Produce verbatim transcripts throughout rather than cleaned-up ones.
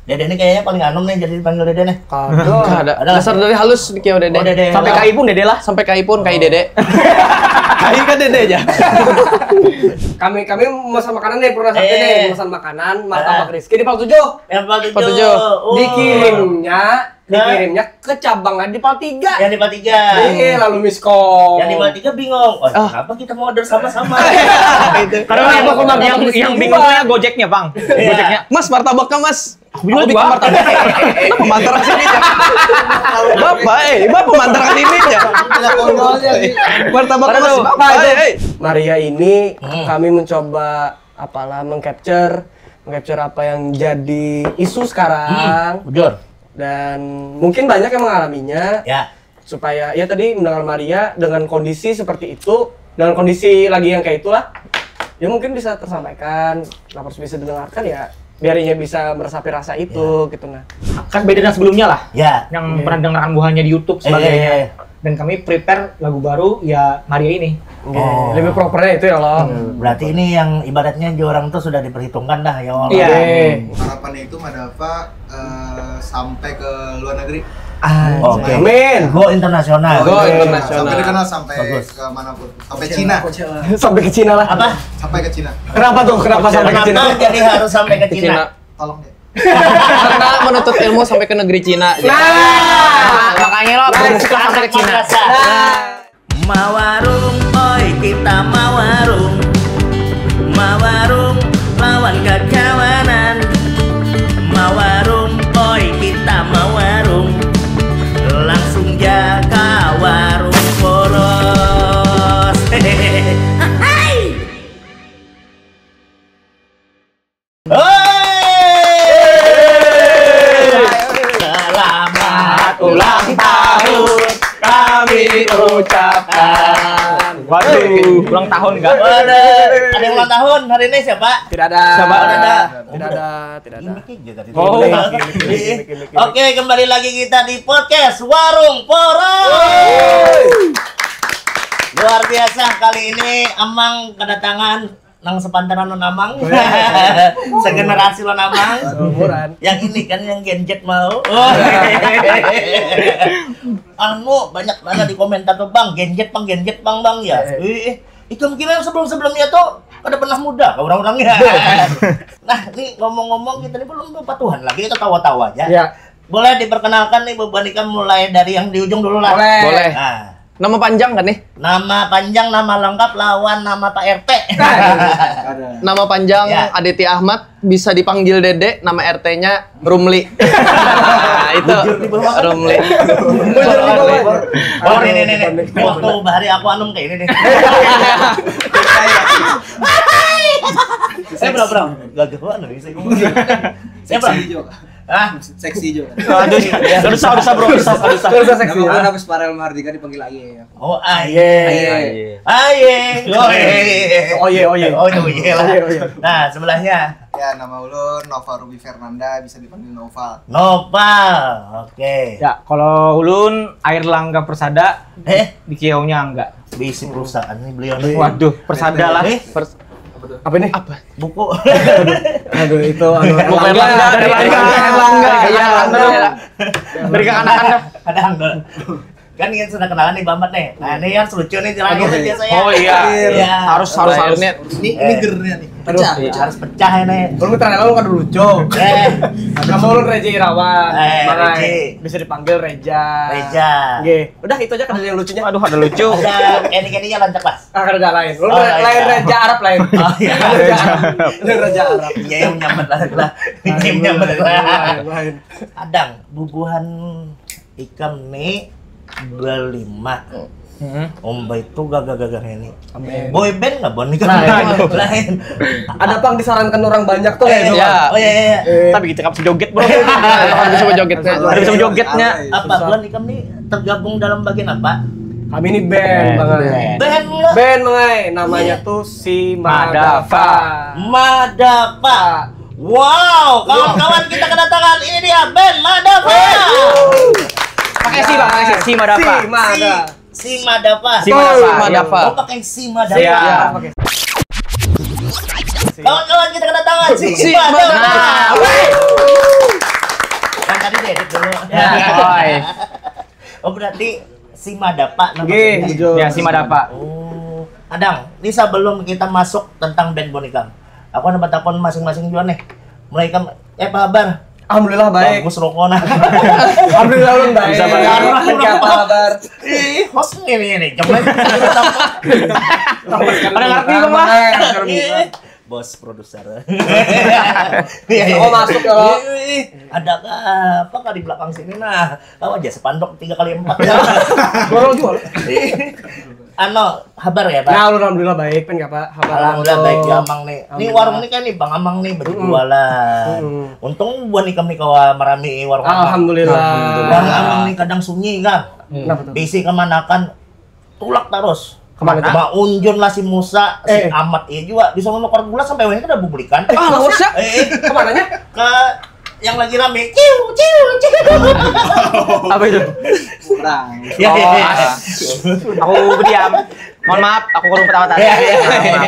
Dede nih kayaknya paling anom nih, jadi dipanggil Dede nih. Kada. Kada. Dasar dari halus nih kiau Dede. Oh, Dede. Sampai kai pun Dede lah. Sampai kai pun kai Dede. Kai kan Dede aja. Kami kami memesan makanan nih, pernah sampai nih, memesan makanan martabak Rizky di Pal tujuh. Yang Pal tujuh. Dikirimnya, dikirimnya ke cabang di Pal tiga. Yang di Pal tiga. Iya, lalu miskom. Yang di Pal tiga bingung. Oh, kenapa kita mau order sama-sama? Karena yang, yang, yang bingungnya Gojeknya, Bang. Gojeknya, "Mas, martabaknya, Mas." Aku juga bikin martabak. Kenapa mantar sini ya? Bapak, eh, bapak mantar sini ya. Martabak Mas, Bapak, eh. Maria ini kami mencoba apalah mengcapture mengcapture apa yang jadi isu sekarang. Bujur. Dan mungkin banyak yang mengalaminya. Ya. Supaya ya tadi mendengar Maria dengan kondisi seperti itu, dengan kondisi lagi yang kayak itulah, ya mungkin bisa tersampaikan, lapor bisa didengarkan ya, biar ia bisa meresapi rasa itu gitu nah. Kan beda dengan sebelumnya lah. Ya. Yang pernah dengarkan buhannya di YouTube sebagainya. Dan kami prepare lagu baru ya Maria ini. Oh. Lebih propernya itu ya loh. Hmm, berarti ini yang ibaratnya orang tuh sudah diperhitungkan dah ya Allah. Iya. Harapannya itu Madapa uh, sampai ke luar negeri. Ah, oke. Amin. Go internasional. Go internasional. Sampai dikenal sampai Bagus. Ke manapun. Sampai Cina. Sampai ke Cina lah. Apa? Sampai ke Cina. Kenapa tuh? Kenapa sampai ke Cina? Kenapa jadi harus sampai ke Cina? Tolong deh. Karena menuntut ilmu sampai ke negeri Cina. Nah, makanya lo harus sampai ke Cina. Mawarung, oi kita mawarung. Mawarung lawan kakawanan. Mawarung, oi kita mawarung. Langsung jaga warung poros. Hehehe. Selamat ulang tahun kami ucapkan. Waduh, ulang tahun enggak? Waduh, ada yang ulang tahun hari ini siapa? Tidak ada. Siapa? Ada. Tidak ada, tidak ada. Oh. Oke, kembali lagi kita di podcast Warung Poros. Luar biasa, kali ini Amang kedatangan nang sepantaran lo namang. Segenerasi lo namang. Yang ini kan yang Gen Z mau. Anu banyak banget di komentar tuh, "Bang, Gen Z, Bang, Gen Z, Bang, Bang ya." Ih, ikam kira yang sebelum-sebelumnya tuh kada pernah muda ke orang-orangnya. Nah, ini ngomong-ngomong kita ini belum berpatuhan lagi, kita tawa-tawa aja. Ya. Boleh diperkenalkan nih beban ikam mulai dari yang di ujung dulu lah. Boleh. Boleh. Nah. Nama panjang kan nih? Nama panjang, nama lengkap, lawan nama Pak R T. Nama panjang ya. Aditya Ahmad, bisa dipanggil Dede, nama R T-nya Rumli. Nah, itu Rumli. Oh, ini nih, nih. Waktu bahari aku anum kayak ini nih. Saya berapa? Gagah banget nih saya ngomong. Saya berapa? Ah, seksi juga. Aduh, susah, susah bro, susah, susah. Susah seksi. Nama aku Farel Mardika dipanggil Aye ya. Oh, Aye. Aye. Aye. Oh, Aye. Oh, iya, oh, iya. Oh, iya lah. Nah, sebelahnya. Ya, nama ulun Nova Ruby Fernanda, bisa dipanggil Nova. Nova. Oke. Ya, kalau ulun Air Langga Persada, eh, di kiaunya enggak. Bisi perusahaan nih beliau nih. Waduh, Persada lah. Apa ini? Apa? Buku. Aduh, itu anu. Buku Erlangga, dari Erlangga, Erlangga. Iya, Erlangga. Dari kekanakan dah. Kadang kan yang sudah kenalan nih Bambat nih. Nah, ini harus lucu nih terakhir nih biasanya. Oh iya. Harus harus harus nih. Ini ini gernya nih. Pecah. Harus pecah ini. Lu terakhir lu kan lucu. Eh, Kamu lu Reja Irawan. Eh, Bang Ai. Reji. Bisa dipanggil Reja. Reja. Nggih. Udah itu aja, kada ada yang lucunya. Aduh, ada lucu. Ada ini kayaknya lancar lah. Ah, kada ada lain. Lu Oh, lain iya. Reja Arab lain. Oh iya. Lain Reja Arab. Iya yang menyambat lah lah. Ini yang menyambat lah. Lain. Adang, bubuhan ikam nih berlima. Om Baik tuh gagah-gagah ini. Boy band nggak bon nih kan? Lain. Ada pang disarankan orang banyak tuh kayak Iya. Oh iya iya. Tapi kita kapsi joget, bro. Ada bisa jogetnya. Ada bisa jogetnya. Apa buhan ikam nih tergabung dalam bagian apa? Kami ini band, Bang Ai. Band lah. Band, Bang Ai. Namanya tuh si Madapa. Madapa. Wow, kawan-kawan kita kedatangan ini dia band Madapa. Pakai si, Bang, pakai si, si Madapa. Si Mada. Si Madapa. Si Madapa. Madapa. Oh, pakai si Madapa. Iya. Kawan-kawan kita kedatangan si, Si Madapa. Madapa. Tadi diedit dulu. Ya. Oi. Oh, berarti si Madapa nama bandnya? Bujur. Ya, si Madapa. Oh, Adang, ini sebelum kita masuk tentang band Bonikam, aku ada bertakon masing-masing juga nih. Mulai kam, eh, apa kabar? Alhamdulillah baik. Bagus rokok nah. Alhamdulillah ulun baik. Bisa baik. Apa kabar? Ih, host ini ini. Coba. Ada ngerti dong, Bang? Bos produser. Iya, iya. Oh, masuk ya, lo. Ih, ada apa kah di belakang sini nah? Tahu aja spanduk tiga kali empat ya. Dorong juga. Ih. Ano, habar ya, Pak? Nah, alhamdulillah baik, pen apa? Habar alhamdulillah baik ya, Amang nih. Ini warung ini kan nih, Bang Amang nih berjualan. Untung buat ikam nih kawa merami warung Amang. Alhamdulillah. Warung Amang nih kadang sunyi kan. Kenapa tuh? Bisi kemanakan tulak terus. Kemana tuh? Maunjun lah si Musa, si Amat iya juga. Bisa menukar gula sampai wahini kada bubulikan. Ah, lawas ya? Eh, eh. Kemananya? Ke yang lagi rame. Ciu, ciu, ciu. Apa itu? Kurang. Ya, ya, ya. Aku berdiam. Mohon maaf, aku kurang pertama tadi. Ya, ya, ya.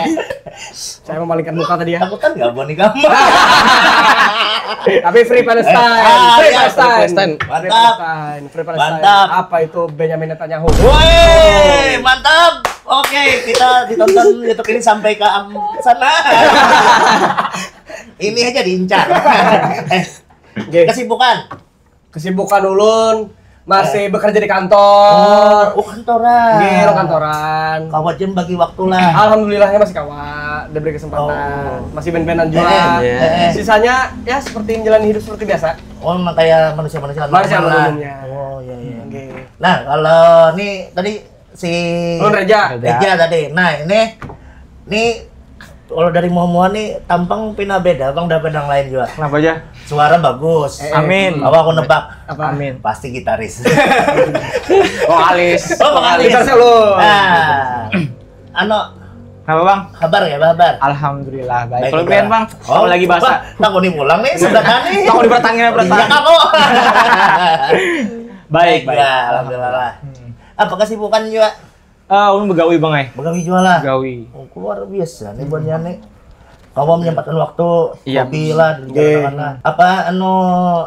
Saya memalingkan muka tadi ya. Aku kan nggak buat nih gambar. Tapi Free Palestine. Ah, Free Palestine. Mantap. Free Palestine. Mantap. Apa itu Benjamin Netanyahu? Woi, mantap. Oke, kita ditonton YouTube ini sampai ke am- sana. Ini aja diincar. Eh, kesibukan. Kesibukan ulun masih bekerja di kantor. Oh, kantoran. Nggih, kantoran. Kawa jam bagi waktu lah. Alhamdulillahnya masih kawa, diberi kesempatan. Oh. Masih ben-benan juga. Eh, eh, eh. Sisanya ya seperti menjalani hidup seperti biasa. Oh, emang kayak manusia-manusia normal lah. Manusia pada umumnya. Oh, iya, iya. Nggih. Nah, kalau nih tadi si Reja. Reja tadi. Nah, ini nih kalau dari muha-muha nih tampang pina beda bang daripada yang lain juga. Kenapa aja? Suara bagus. Eh, eh. Amin. Awak aku nebak. Apa? Amin. Pasti gitaris. Vokalis. Oh, vokalis. Gitar solo. Nah, ano. Kenapa bang? Kabar ya, kabar. Alhamdulillah baik. Kalau pian bang, oh, lagi basah. Takut nih pulang nih sebelah nih. Takut dipertangin. Iya kamu. Baik, baik. Alhamdulillah. Apa kesibukan juga? Ah, ulun begawi bang eh. Begawi juga lah. Begawi. Oh, luar biasa nih buatnya nih. Kawa menyempatkan waktu hobi lah dan jalan-jalan lah. Apa anu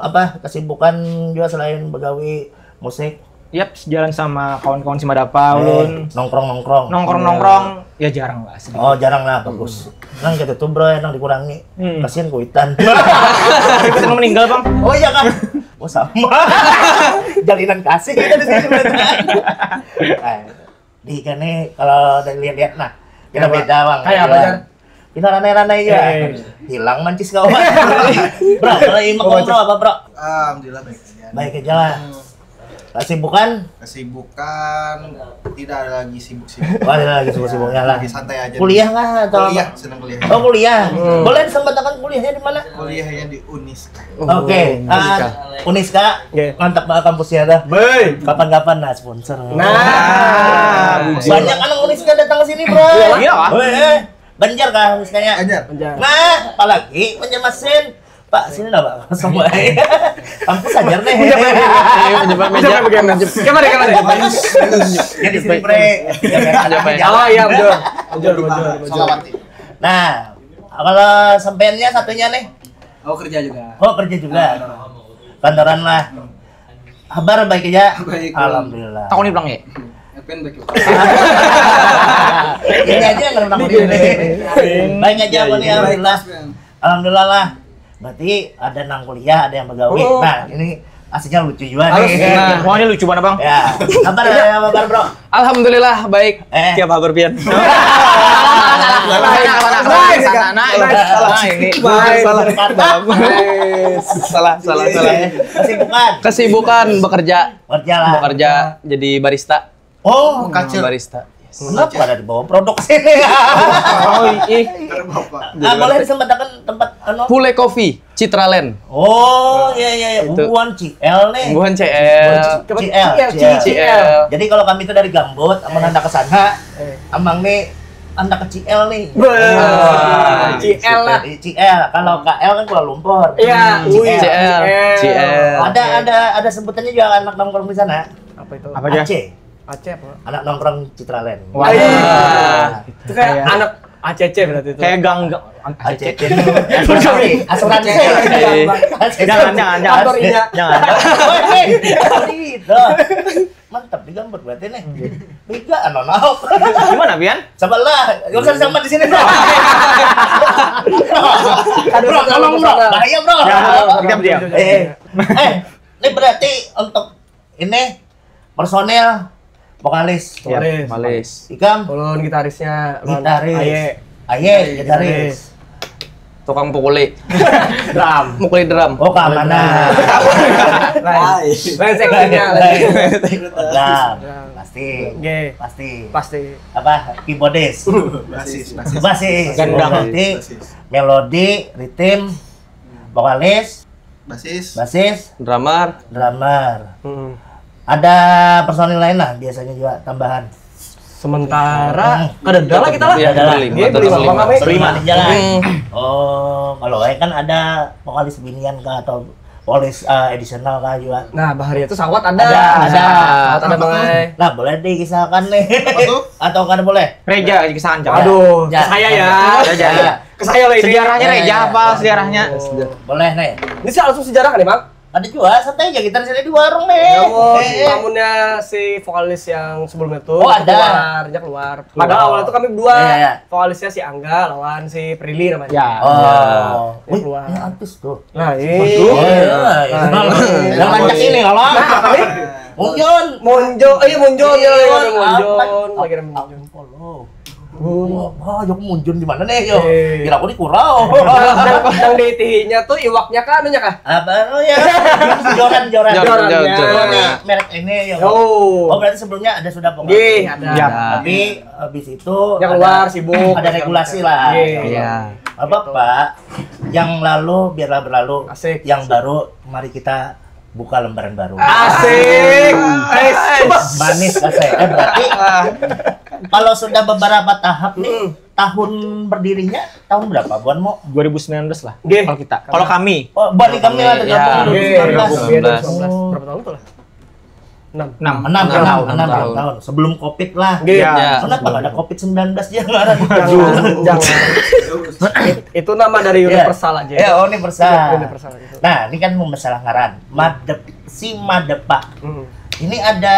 apa kesibukan juga selain begawi musik? Yap, sejalan sama kawan-kawan si Madapa ulun. Nongkrong-nongkrong. Nongkrong-nongkrong ya jarang lah sedikit. Oh, jarang lah, bagus. Nang gitu tuh bro, nang dikurangi. Kasihan kuitan. Kita mau meninggal bang. Oh iya kan. Oh sama. Jalinan kasih kita di sini. Di kene kalau dari lihat-lihat nah kita beda bang. Kayak apa jar? Kita ranai-ranai ya. Hilang mancis kawan. Bro, kalau imak kamu bro apa bro? Alhamdulillah baik aja. Baik aja lah. Kesibukan? Kesibukan tidak ada lagi sibuk-sibuk. Oh, tidak lagi sibuk-sibuknya lah. Lagi santai aja. Kuliah kah atau kuliah, sedang kuliah. Oh, kuliah. Boleh disempatkan kuliahnya di mana? Kuliahnya di Unis. Oke, Uniska. Mantap banget kampusnya dah. Kapan-kapan nah sponsor. Nah, banyak anak Uniska datang ke sini, bro. Iya, Pak. Banjar kah Uniskanya? Banjar. Nah, apalagi Banjarmasin. Pak, sini lah, Pak. Kosong baik. Kampus ajar nih. Menjawab meja. Kemana, kemana? Jadi sini, bre. Oh iya, betul. Betul, betul, betul. Nah, kalau sampeannya satunya nih? Oh, kerja juga. Oh, kerja juga. Kantoran lah. Habar baik aja. Baik. Alhamdulillah. Takuni pulang ya. Epen baik. Ini aja yang nang ini. Baik aja apa nih, alhamdulillah. Alhamdulillah lah. Berarti ada nang kuliah, ada yang begawi. Nah, ini aslinya lucu juga nih. Nah, wah, ini lucu banget, Bang. Ya. Kabar ya, kabar, Bro? Alhamdulillah baik. Tiap habar pian. Salah, salah, salah. Kesibukan. Kesibukan bekerja. Kerja lah. Bekerja jadi barista. Oh, kacil. Barista. Kenapa ada di bawah produk sini? Oh, ih. Ah, boleh disempatkan tempat anu? Pule Coffee. Citraland. Oh, iya, iya, iya. Bubuhan C L nih. Bubuhan C L. C L, C L. Jadi kalau kami itu dari Gambut, amun handak ke sana, amang nih handak ke C L nih. C L lah. C L. Kalau K L kan Kuala Lumpur. Iya, C L. C L. Ada, ada, ada sebutannya juga anak nongkrong di sana. Apa itu? Apa aja? Aceh. Aceh apa? Anak nongkrong Citraland. Wah. Itu kayak anak A C C berarti itu. Kayak gang gang. A C C. Asuransi. Jangan, jangan, jangan. Kantor inya. Jangan. Woi, woi. Sorry, dah. Mantap digambut berarti nih. Bega anu nauk. Gimana, Pian? Sabarlah, gak usah sama di sini, bro. Bro, tolong, bro. Bahaya, bro. Ya, diam, diam. Eh, eh, ini berarti untuk ini personil vokalis. Ya, Vokalis. Malis. Ikam Ulun gitarisnya, Ron. Gitaris. Aye. Aye, gitaris. Tukang pukuli. Drum. Mukuli drum. Oh, keamanan. Lain. Lain seksinya lagi. Drum. Pasti. Oke. Pasti. Pasti. Apa? Keyboardis. Basis, basis. Basis. Gendang. Berarti Basis. Melodi, ritme, vokalis, Basis. basis, Drummer. Drummer. Hmm. Ada personil lain lah biasanya juga tambahan. Sementara kada ada lah kita lah. Iya, Ada lah. berlima, Iya, tetap berlima. berlima. Kami. Berlima di jalan. Hmm. Oh, kalau saya kan ada vokalis binian kah atau vokalis eh, additional kah juga? Nah, bahari itu sawat ada. Ada, ada. Sawat ada, Bang. Nah, boleh dikisahkan nih. Apa tuh? Atau kada boleh? Reja kisah ancam. Aduh, Ya. saya ya. Reja. Ya. Ke saya lah ini. Sejarahnya Reja apa sejarahnya? Boleh nih. Ini sih langsung sejarah kan, Bang? Ada juga, santai aja kita di sini di warung nih. Ya, mau Eh, eh. tamunya si vokalis yang sebelumnya tuh Oh, itu ada. Keluar, dia keluar. Padahal awalnya tuh kami berdua. Iya, iya. Vokalisnya si Angga lawan si Prilly namanya. Ya. Oh, Dia wih, keluar. Ini artis tuh. Nah, ini. Oh, iya, iya. Nah, Yang ini. Banyak ini kalau. Nah, kami Mungkin. Monjo, eh Monjo ya, Iya, ya, Monjo, apa? lagi ada Monjo. Follow. Oh. Wah, wah, aku munjun di mana nih, yo? Eh. Kira aku di Kurau. Yang, yang di tihinya tuh iwaknya kah, anunya kah? Apa? Oh ya. Joran, joran. Joran, Jorannya. joran. Oh, ini merek ini, yo. Oh. Oh, berarti sebelumnya ada sudah pokok. Gih, ada. Ya. Tapi habis itu Yang ada- keluar sibuk. Ada regulasi lah. Iya. Iya. Apa, Pak? Yang lalu biarlah berlalu. Asik. Yang baru mari kita buka lembaran baru. Asik. Manis kasih. Eh, berarti kalau sudah beberapa tahap nih, tahun berdirinya tahun berapa, Buan Mo? dua ribu sembilan belas lah. Nggih. Kalau kita. Kalau kami. Oh, balik kami lah Iya, tergabung iya. dua ribu sembilan belas. Nggih, Sembilan belas. dua ribu sembilan belas. Berapa tahun tuh lah? Enam. Enam. Enam Enam tahun, tahun. enam tahun. Sebelum covid lah. Nggih. Ya. Kenapa nggak ada covid sembilan belas dia ngaran? Jangan. Jangan. It- itu nama dari Iya. Universal aja. Ya, Universal. Universal itu. Nah, ini kan masalah ngaran. Madep, si Madepa. Hmm. Ini ada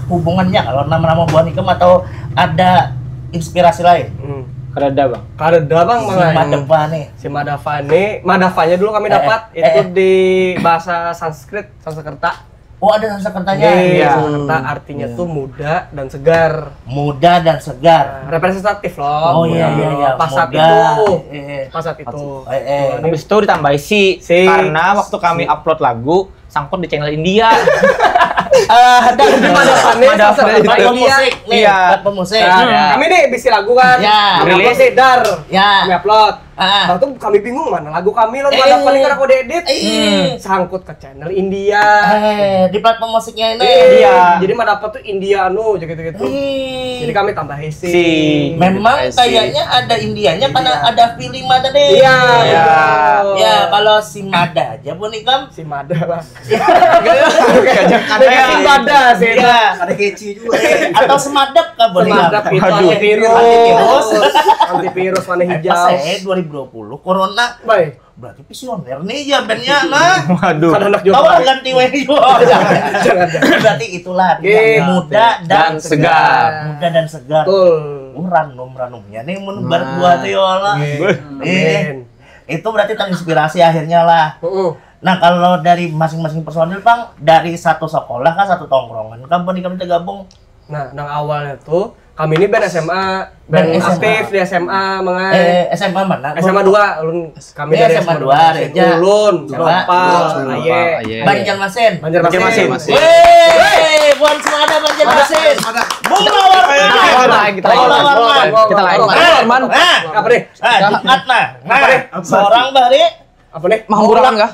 hubungannya kalau nama-nama buah nikam atau ada inspirasi lain? Hmm. Kada ada, Bang. Kada ada, Bang, Si malah. Madepa nih. Si Madafani, Madafanya dulu kami Eh, dapat eh, itu eh. Di bahasa Sanskrit, Sanskerta. Oh, ada Sanskertanya. Iya, Iya. Sanskerta artinya tuh muda dan segar. Muda dan segar. Nah, representatif loh. Oh iya iya iya. Pas saat Muda. itu. Eh, eh. Pas saat itu. Eh, eh. Habis itu ditambahi si, Si. Karena waktu kami upload lagu, sangkut di channel India. Eh, ada Madafani, Madafani. Sanskerta Platform India. musik nih, Iya. Platform musik. Nah, Hmm. Kami nih bisi lagu kan. Ya. Kami Rilis. upload, dar. Ya. Kami upload. Ah. Waktu kami bingung mana lagu kami lo Eh. Madafani kada aku edit. Eh. Sangkut ke channel India. Eh, di platform musiknya ini. Iya. Jadi Madapa tuh India anu aja gitu-gitu. Ih. Jadi kami tambahi si. Si. Memang Edukasi. Kayaknya ada Indianya karena ada Filima tadi. Iya. Iya. Ya, kalau si Mada aja pun ikam. Si Mada lah. Ada Si Mada sih. Iya. Ada keci juga. Atau semadep kah boleh Semadep ikam? itu Aduh. antivirus. Antivirus. Antivirus warna Eh, hijau. pas eh dua ribu dua puluh corona. Baik. Berarti visioner nih ya bandnya nah. Waduh. Kada anak juga. Tahu lah ganti weh. Jangan, jangan. Berarti itulah artinya Iya. muda dan, Dan segar. Muda dan segar. Betul. Oh, ranum-ranumnya nih mun Nah. berbuat ya Allah. Iya. Eh, Amin. itu berarti terinspirasi akhirnya lah. Heeh. Nah, kalau dari masing-masing personil, Bang, dari satu sekolah kah, satu tongkrongan kah, Bang, kami tergabung? Nah, nang awalnya tuh kami ini band S M A, Band band S M A. Aktif di S M A, mangai. Eh, S M A mana? S M A dua, ulun kami Ini dari S M A S M A dua, dua. Reja. Ulun, Coba. Nopal, Ulun, Aye. Aye. Banjarmasin. Banjarmasin. Banjarmasin. Weh, buan semua ada Banjarmasin. Bung Lawan. Kita lain, kita lain. Lawan. Kita lain. Kita lain. Nah, apa nih? Ah, Jumat nah. Nah, Apa nih? Seorang Bari. Apa nih? Mahamburakan kah?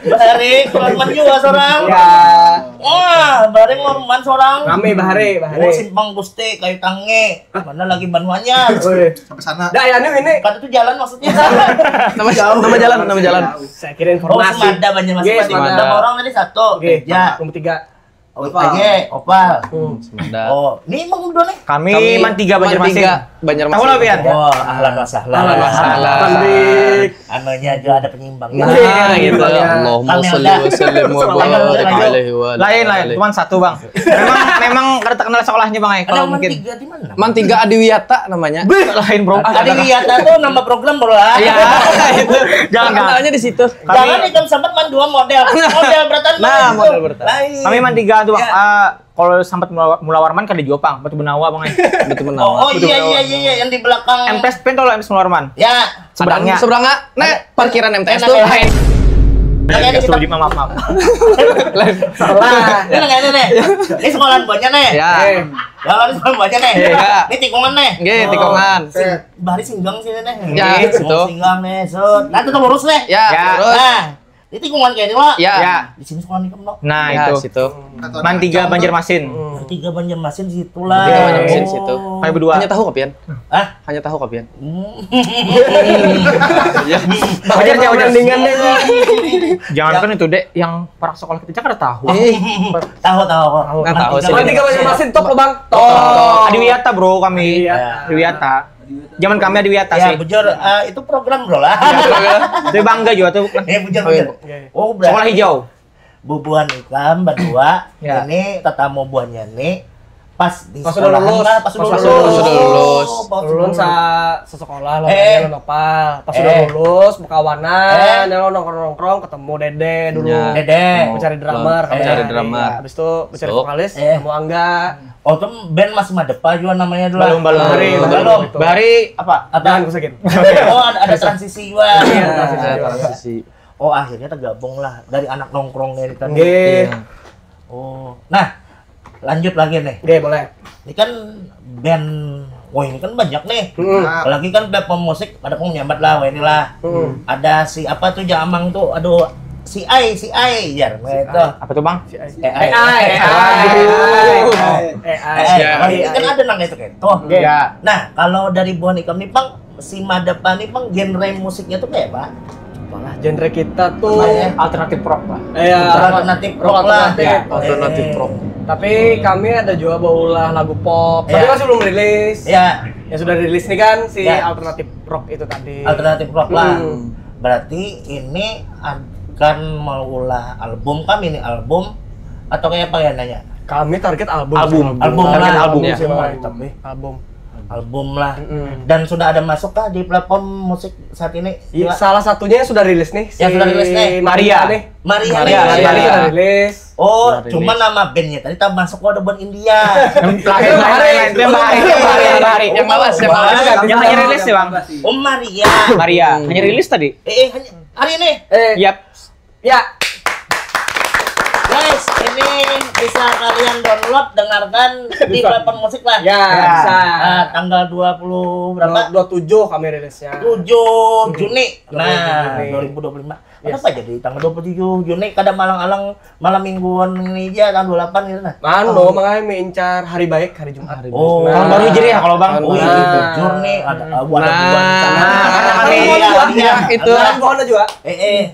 Bari, Lawan juga seorang. Ya. Wah, Bari Lawan seorang. Rame bahari, bahari. Oh, Simpang Gusti, Kayu Tangi. Mana lagi Banwanyar? Woi. Sampai sana. Dah ya anu ini. Kata itu jalan maksudnya. Nama nama jalan, nama jalan. Saya kira Oh, informasi. Semada Banjarmasin. Yes, Berarti Semada. Berapa orang tadi? Satu. Oke, Reja. Nomor tiga. Opa. Opa. Hmm. Oh, ini emang dua nih. Kami, kami Man tiga Banjarmasin. Tahu lah, Pian? Oh, ahlan wa sahlan. Ahlan wa sahlan. Anunya aja ada penyimbang. Nah, gitu. Allahumma sholli wa sallim wa barik alaihi wa ala alihi. Lain, lain. Cuman satu, Bang. Memang, memang kada terkenal sekolahnya, Bang, ya, kalau mungkin. Man tiga di mana? Man tiga Adiwiyata namanya. Lain, Bro. Adiwiyata tuh nama program, Bro, lah. Iya, itu. Jangan, jangan. Terkenalnya di situ. Jangan ikam sambat Man dua model. Model beratan. Nah, model beratan. Lain. Kami Man tiga tuh, Bang. Ya. Ah, kalau sambat Mula-, Mula Warman kada jua pang, Batu Benawa, Bang, eh. Batu Benawa. Oh, oh, iya, iya, iya, iya, yang di belakang M T S pen, kalau M T S Mula Warman. Ya. Seberangnya. Seberangnya. Nah, parkiran M T S tuh lain. Yang ini kita di, maaf, maaf. Salah. Ini nang ini nih. Ini sekolahan buahnya nih. Ya. Eh, jalan sekolahan buahnya nih. Ya. Ini tikungan nih. Nggih, tikungan. Sing-, bari singgang sini nih. Ya, situ. Singgang nih, set. Nah, tetap lurus nih. Ya, lurus. Nah, ini tikungan kayak ini, Wak. Ya. Ya. Di sini sekolah ikam, Wak. Nah, itu. Situ. Man tiga Banjarmasin. Man tiga Banjarmasin situ lah. Man tiga Banjarmasin situ. Kami berdua. Hanya tahu kah, Pian? Hah? Hanya tahu kah, Pian? Wajar, wajar. Jangankan itu, Dek, yang parak sekolah kita aja kada tahu. Eh. Tahu, tahu kok. Nah, tahu sih. Man tiga Banjarmasin top loh, Bang. Top. Adiwiyata, Bro, kami. Adiwiyata. Zaman kami Adiwiyata sih. Ya, bujur, eh, itu program, Bro, lah. Itu bangga juga tuh. Ya, bujur, bujur. Oh, berarti sekolah hijau. Bubuhan ikam berdua, ya, ini tetamu buhannya nih pas di sekolahan kah, pas sudah lulus? Pas sudah lulus. Ulun sa-, sesekolah lah, eh, nopal. Pas sudah lulus, bekawanan, ya, lo nongkrong-nongkrong, ketemu Dede dulu. Ya. Dede. Mencari drummer, mencari drummer. Habis itu mencari vokalis, ketemu Angga. Oh, tuh band masih Madepa juga namanya dulu. Balum, balum. Bahari, bahari apa? Apa? Jangan kusakin. Oh, ada, ada transisi juga. Iya, transisi juga. Transisi. Oh, akhirnya tergabung lah dari anak nongkrong dari tadi. Nggih. Iya. Oh. Nah, lanjut lagi nih. Nggih, boleh. Ini kan band, wah, ini kan banyak nih. Hmm. Apalagi kan platform musik, ada pun nyambat lah, wah, inilah. Hmm. Ada si apa tuh, Jamang tuh, aduh, si Ai, si Ai, jar, nah, itu. Apa tuh, Bang? Si Ai. Eh, Ai. A I. Aduh. A I. Wah, ini kan ada nang itu kan. Tuh. Nggih. Ya. Nah, kalau dari buhan ikam nih, Bang, si Madepa nih, Bang, genre musiknya tuh kayak apa? Malah genre kita tuh apa ya? Alternatif rock lah. Iya. Alternatif rock lah. Alternatif. Ya, alternatif rock. Tapi kami ada juga baulah lagu pop. Tapi masih belum rilis. Ya. Ya sudah rilis nih kan si alternatif rock itu tadi. Alternatif rock lah. Hmm. Berarti ini akan maulah album kah, mini album atau kayak apa ya nanya? Kami target album. Album. Album. Target lah. Album, ya. Sih, Bang. Album. Album lah. Mm-mm. Dan sudah ada masuk kah di platform musik saat ini? Iya, salah satunya yang sudah rilis nih, yang sudah rilis nih. Maria. Maria. Maria. Maria. Maria sudah rilis. Oh, sudah rilis. Cuma nama bandnya tadi tak masuk, ada band India. Yang lain, lain, lain. Yang lawas, yang lawas. Yang hanya rilis sih, Bang. Oh, Maria. Maria. Hanya rilis tadi. Eh, eh, hanya hari ini. Eh. Yap. Ya. Guys, ini bisa kalian download, dengarkan di platform musik lah. Ya, bisa. Ah, tanggal dua puluh berapa? Dua puluh tujuh kami rilisnya. Tujuh Juni. Nah, dua puluh tujuh Juni. Dua ribu dua puluh lima. Yes. Kenapa jadi tanggal dua puluh tujuh Juni? Kada malang-alang malam mingguan ini aja, tanggal dua puluh delapan gitu nah. Anu, makanya mengincar hari baik, hari Jumat. Oh. Tahun baru Hijriah ya kalau, Bang. Oh, iya, bujur nih, ada, ada bulan sana. Nah, karena kami, iya, itu. Bulan puasa juga. Eh, eh.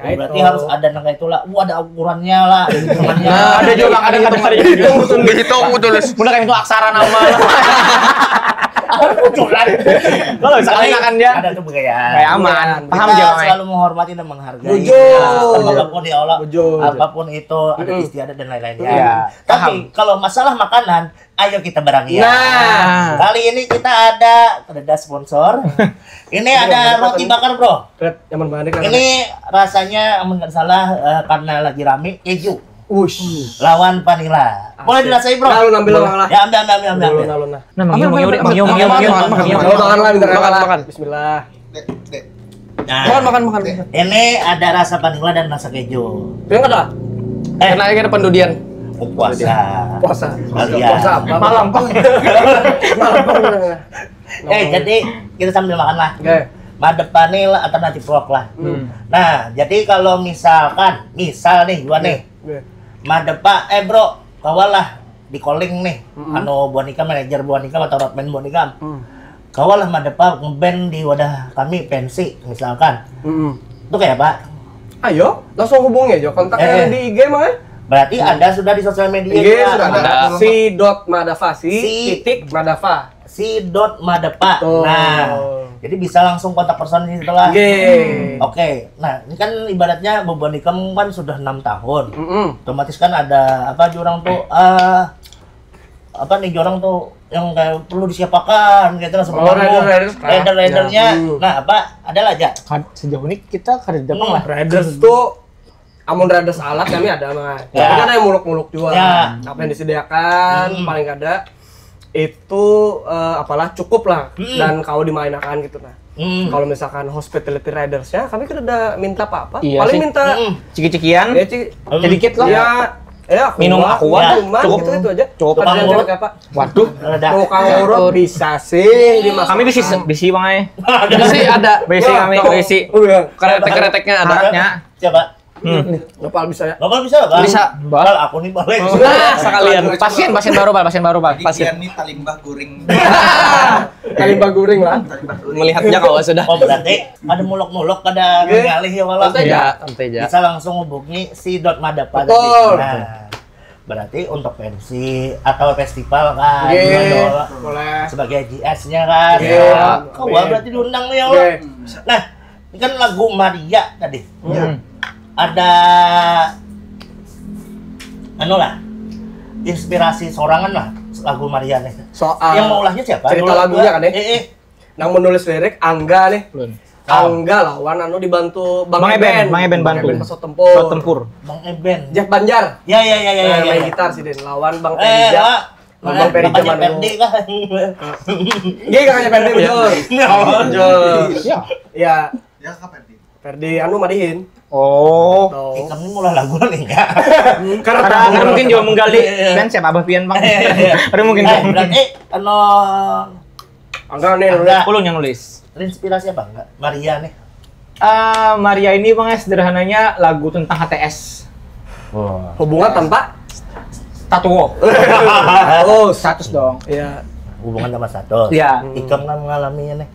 Berarti harus ada nang kayak itulah. Wah, ada ukurannya lah, ada hitungannya. Nah, ada juga, ada, ada, ada. Dihitung, dihitung, tulis. Udah kayak itu aksara nama. Apa bocoran? Kalau misalkan dia ada tuh budaya. Kayak aman. Paham aja, Bang, ya? Kita selalu menghormati dan menghargai. Bujur. Apapun ya Allah. Bujur. Apapun itu, adat istiadat dan lain-lainnya. Iya. Tapi kalau masalah makanan, ayo kita barang ya. Nah. Kali ini kita ada, ada sponsor. Ini ada roti bakar, Bro. Red, nyaman banget nih, Kak. Ini rasanya, amun nggak salah, eh, karena lagi rame, keju. Ush. Lawan vanilla. Boleh dirasai, Bro? Nah, lu ambil lah. Ya, ambil, ambil, ambil, ambil, ambil. Nah, mangiu, mangiu, mangiu, mangiu, mangiu, mangiu. Makan, makan, makan. Bismillah. Dek, dek. Nah, makan, makan, makan. Ini ada rasa vanilla dan rasa keju. Yang ada? Eh. Kena aja ada pendudian. Oh, puasa. Puasa. Kalian. Puasa apa? Malam, Bang. Malam, Bang. Eh, jadi kita sambil makan lah. Oke. Madepani lah alternatif rock lah. Hmm. Nah, jadi kalau misalkan, misal nih, gua nih, Oke. Madepa, eh, Bro, kawa lah di calling nih. Mm-mm. Anu, buhan ikam, manajer buhan ikam atau roadman buhan ikam. Hmm. Kawa lah Madepa ngeband di wadah kami, pensi, misalkan. Mm-mm. Itu kayak apa? Ayo, langsung hubungi aja kontaknya di I G mah, eh. Berarti ada sudah di sosial media. Iya, juga sudah ada. Si dot madava, si, si titik madava. Si dot madava. Nah, jadi bisa langsung kontak person di situ lah. Oke. Oke. Nah, ini kan ibaratnya beban ikam kan sudah enam tahun. Mm -mm. Otomatis kan ada apa aja orang tuh uh, apa nih orang tuh yang kayak perlu disiapakan gitu lah sebenarnya. Oh, rider, rider, rider, ridernya. Ya. Hmm. Nah, apa ada lah aja. Sejauh ini kita kada dapat hmm, lah. Riders tuh amun radas alat kami ada mah. Ya. Tapi kan ada yang muluk-muluk juga. Ya. Apa yang disediakan hmm. Paling kada itu uh, apalah cukup lah hmm. Dan kau dimainakan gitu nah. Hmm. Kalau misalkan hospitality riders ya kami kan udah minta apa-apa. Iya paling sih. Minta hmm. Ciki-cikian. Ya, ciki, hmm. Sedikit lah. Ya, ya, minum aqua ya. Cukup gitu, gitu aja. Cukup. Tukang urut apa? Waduh. Tukang urut bisa sih. Kami bisi bisi bang eh. Bisi ada. Bisi kami bisi. Kretek-kreteknya ada. Coba. Hmm. Nopal bisa ya? Nopal bisa lah, Bang. Bisa. Bal, aku nih balik. Nah, sekalian. Pasien, pasien baru, Bal, pasien baru, Bal. Pasien. Ini talimbah guring. Talimbah guring lah. Melihatnya kalau sudah. Oh, berarti ada muluk-muluk pada ngalih ya, Wala. Santai aja, santai aja. Bisa langsung hubungi si Dot Madapa tadi. Betul. Nah, berarti untuk pensi atau festival kan. Boleh. Sebagai G S-nya kan. Iya. Kau berarti diundang nih, ya, Wala. Nah, ini kan lagu Maria tadi. Hmm. Ada anu lah inspirasi sorangan lah lagu Maria nih. Soal yang mau ulahnya siapa? Cerita lagunya kan ya? Eh, eh. Nang menulis lirik Angga nih. Belum. Angga lawan anu dibantu Bang, Bang Eben. Bang Eben bantu. Bang Eben pesawat tempur. Pesawat tempur. Bang Eben. Jeff Banjar. Ya ya ya ya. Nah, ya, main ya. Gitar sih Den lawan Bang eh, Teja. Ngomong Peri zaman dulu. Iya kakaknya Perdi betul. Betul. Ya. Ya. Ya kak Perdi. Perdi anu madihin. Oh. Ikam ini mulai lagu nih ya. Karena mungkin juga menggali band siapa Abah Pian bang. Ada mungkin. Eh, berarti anu Angga nih nulis. Ulun yang nulis. Terinspirasi apa enggak? Maria nih. Uh, Maria ini bang sederhananya lagu tentang H T S. Wow. Hubungan tanpa tatuo. Oh, status dong. Iya. Hubungan tanpa status. Iya. Ikam kan mengalaminya nih.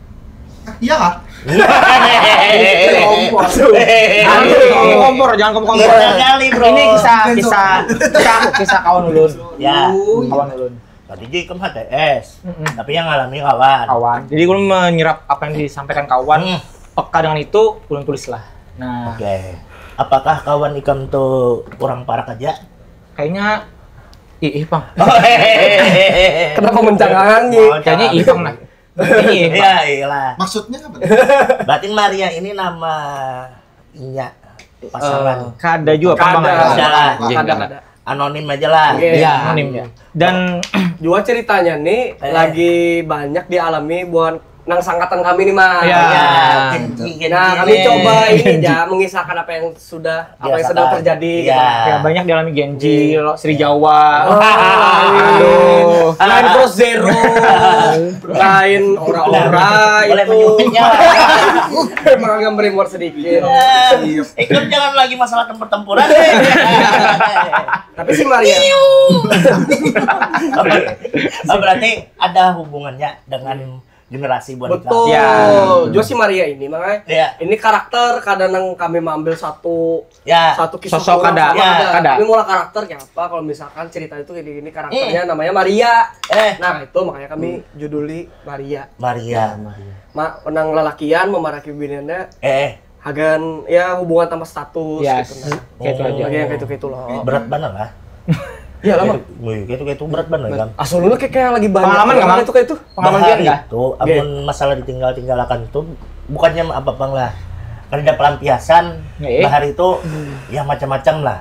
Iya. Kompor. Jangan kompor, jangan kompor. Ini kisah kisah kisah kisah kawan ulun. Ya. Kawan ulun. Tadi juga ikam H T S, mm -mm. Tapi yang ngalami kawan. Kawan. Jadi ulun menyerap apa yang disampaikan kawan, mm. Peka dengan itu ulun tulis lah. Nah. Oke. Okay. Apakah kawan ikam tuh kurang parak aja? Kayaknya ih, ih pang. Oh, kenapa mencangangi? Kayaknya ih pang nah. Iya, iyalah. Maksudnya apa? Berarti Maria ini nama inya pasangan. Uh, kada juga kada, kada, kada, kada. Anonim aja lah. Okay. Ya, anonim ya. Dan juga ceritanya nih eh. Lagi banyak dialami buat nang sangkatan kami nih mas. Ya. Ya, nah kami coba ini ya mengisahkan apa yang sudah apa yang sedang terjadi. Ya. Gitu. Ya banyak dialami Gen Z, ya. Sri Jawa. Oh, aduh. Line Cross Zero. Lain ora-ora itu. Emang agak merimor sedikit. Ikut jangan lagi masalah tempur-tempuran. Tapi si Maria. Oh, berarti ada hubungannya dengan generasi buat betul. Ya. Juga si Maria ini makanya ya. Ini karakter kadang kami mengambil satu ya. Satu kisah sosok ada. Ya. Ada. Kami mulai karakter kayak apa kalau misalkan cerita itu kayak gini karakternya hmm. Namanya Maria. Eh. Nah itu makanya kami hmm. Juduli Maria. Maria. Maria. Ma, nang lalakian memaraki biniannya. Eh. Hagan ya hubungan tanpa status ya, gitu nah. Kayak itu aja. Kayak gitu gitu loh. Berat banget lah. Iya lama. Wih, kayak itu kayak itu berat banget kan. Asal dulu kayak kayak lagi banyak pengalaman nggak itu kayak itu. Pengalaman dia enggak? Itu amun masalah ditinggal-tinggalkan itu bukannya apa-apa lah. Kan ada pelampiasan bahar itu ya macam-macam lah.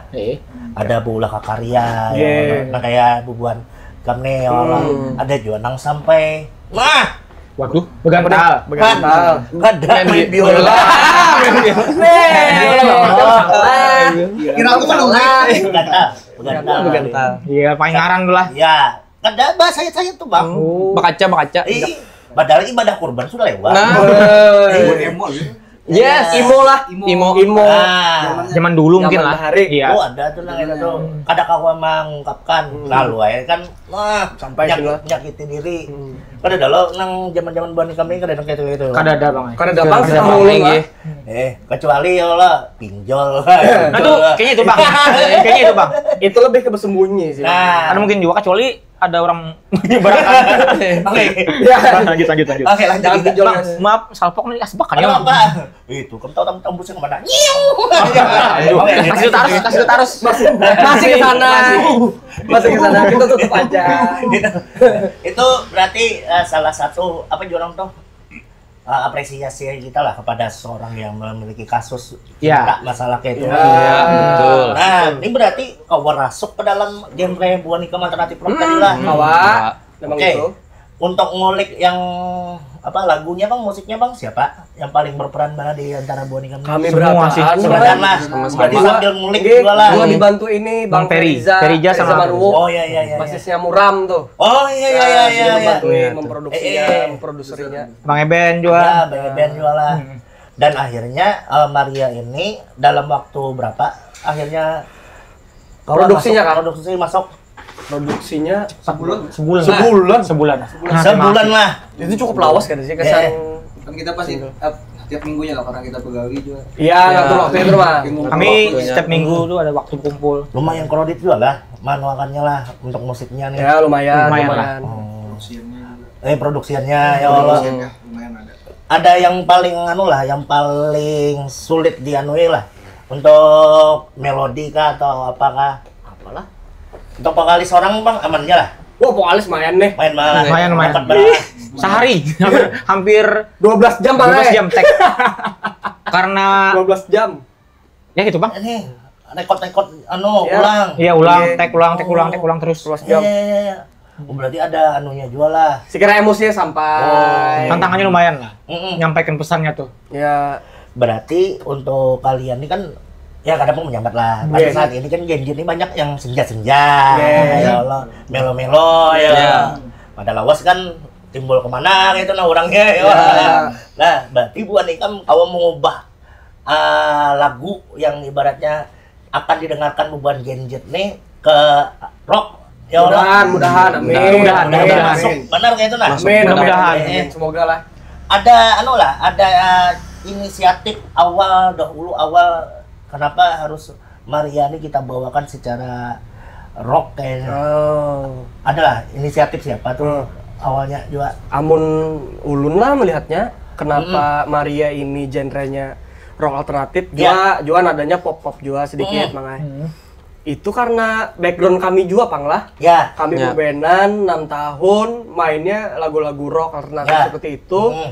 Ada beulah ka karya ya, nah kayak bubuhan kamneo lah. Ada juga nang sampai nah Waduh, begantal. Begantal. Kada main biola. Kira aku salah. Begantal. Begantal. Iya, paling ngaran dulu lah. Iya. Kada bahasa saya tuh, Bang. Oh. Bakaca, bakaca. Ih, padahal ibadah kurban sudah lewat. Nah. Iya. Yes. Imo lah. Imo. Imo. Ah. Zaman dulu mungkin Zaman lah. Bahari. Iya. Oh, ada tuh nang itu tuh. Kada kawa mengungkapkan. Lalu aja kan, wah, Sampai sini nyakit, lah. Nyakiti diri. Hmm. Kada ada lo nang zaman-zaman buhan kami kada ada kayak itu. Kada ada bang. Kada ada bang, Kada sama ada ulun bang, lah. iya. Eh, kecuali ya Allah, pinjol. Aduh, kayaknya itu bang. Kayaknya itu bang. Itu lebih ke bersembunyi sih. Nah, Ada mungkin juga kecuali ada orang menyebarkan. Oke. Ya. Lanjut lanjut lanjut. Oke, lanjut. Jangan Lanjut. pinjol, Bang, guys. Maaf, salpok nih asbak kan Ada ya. Apa? Itu kamu tahu tamu tembusnya kemana? Nyiu. Oke. Kasih taruh, kasih taruh. Masih, masih ke sana. Masih ke sana. Kita tutup aja. Gitu. Itu berarti eh, salah satu apa juga orang tuh eh, apresiasi kita lah kepada seorang yang memiliki kasus Ya. cinta masalah kayak itu. Ya. Iya, betul. Nah, ini berarti kawa rasuk ke dalam genre buhan ikam alternatif rock tadi lah. Kawa. Memang Oke. Itu. Untuk ngulik yang apa lagunya bang, musiknya bang siapa yang paling berperan banget di antara buhan ikam? Kami Semua berataan sih, lah. Sebenarnya lah. Sama-sama. Berarti sambil ngulik Oke, juga lah. Gua dibantu ini Bang Bang Peri. Periza, Periza sama Marwo. Oh iya iya iya. iya. Basisnya Muram tuh. Oh iya iya iya Nah, iya. dia iya. membantu Iya, memproduksinya, Eh, eh. memprodusernya. Bang Eben juga. Ya, Bang Eben juga lah. Dan akhirnya eh, Maria ini dalam waktu berapa? Akhirnya kawan Produksinya, masuk, Kak? Produksi masuk. Produksinya Sebulan. Sebulan. Sebulan. Sebulan. Nah, Sebulan lah. Itu cukup lawas kan sih kesan. Iya. Kan kita pasti eh, tiap minggunya lah karena kita begawi juga. Iya, ngatur waktu itu mah. Minggu Kami waktunya. Setiap minggu tuh ada waktu kumpul. Lumayan kredit juga lah manuakannya lah untuk musiknya nih. Ya lumayan, Lumayan lumayan. Oh. Produksiannya juga. Eh produksiannya ya Allah. Produksiannya lumayan ada. Ada yang paling anu lah, yang paling sulit dianui lah untuk melodi kah atau apakah? Apalah? Untuk vokalis orang bang amannya lah, Wah, vokalis main nih. main malah. Lumayan, lumayan. Dapat berapa? Sehari hampir, hampir dua belas jam bang. 12 jam take. Karena dua belas jam. Ya gitu bang. Ini rekod-rekod anu Ya. ulang. Iya ulang, Iya. take ulang, take ulang, take ulang terus. dua belas Iya jam. iya iya. Oh, berarti ada anunya juga lah. Sekira emosinya sampai. Tantangannya lumayan lah. Mm-mm. Nyampaikan pesannya tuh. Ya, Berarti untuk kalian ini kan ya kadang pun menyambat lah. Pada Iya. Saat ini kan Gen Z ini banyak yang senja-senja, Iya. ya Allah, melo-melo ya. Iya. Pada lawas kan timbul kemana gitu nah orangnya ya. Iya. Nah, berarti buat ikam kawa mengubah ah, lagu yang ibaratnya akan didengarkan bebuhan Gen Z nih ke rock ya Allah. Mudahan, mudahan, amin. Mudahan, Amin. mudahan. Masuk benar kayak itu nah. Amin, amin, Mudah-mudahan. amin. Semoga lah. Ada anu lah, ada uh, inisiatif awal dahulu awal kenapa harus Maria ini kita bawakan secara rock kayaknya. Oh. Adalah inisiatif siapa tuh Hmm. awalnya juga. Amun ulun lah melihatnya, kenapa Maria ini genrenya rock alternatif, Ya. juga juga nadanya pop pop juga sedikit Hmm. mangai. Hmm. Itu karena background kami juga pang lah. Ya, Kami Ya. bebenan enam tahun, mainnya lagu-lagu rock alternatif Ya. Seperti itu. Hmm.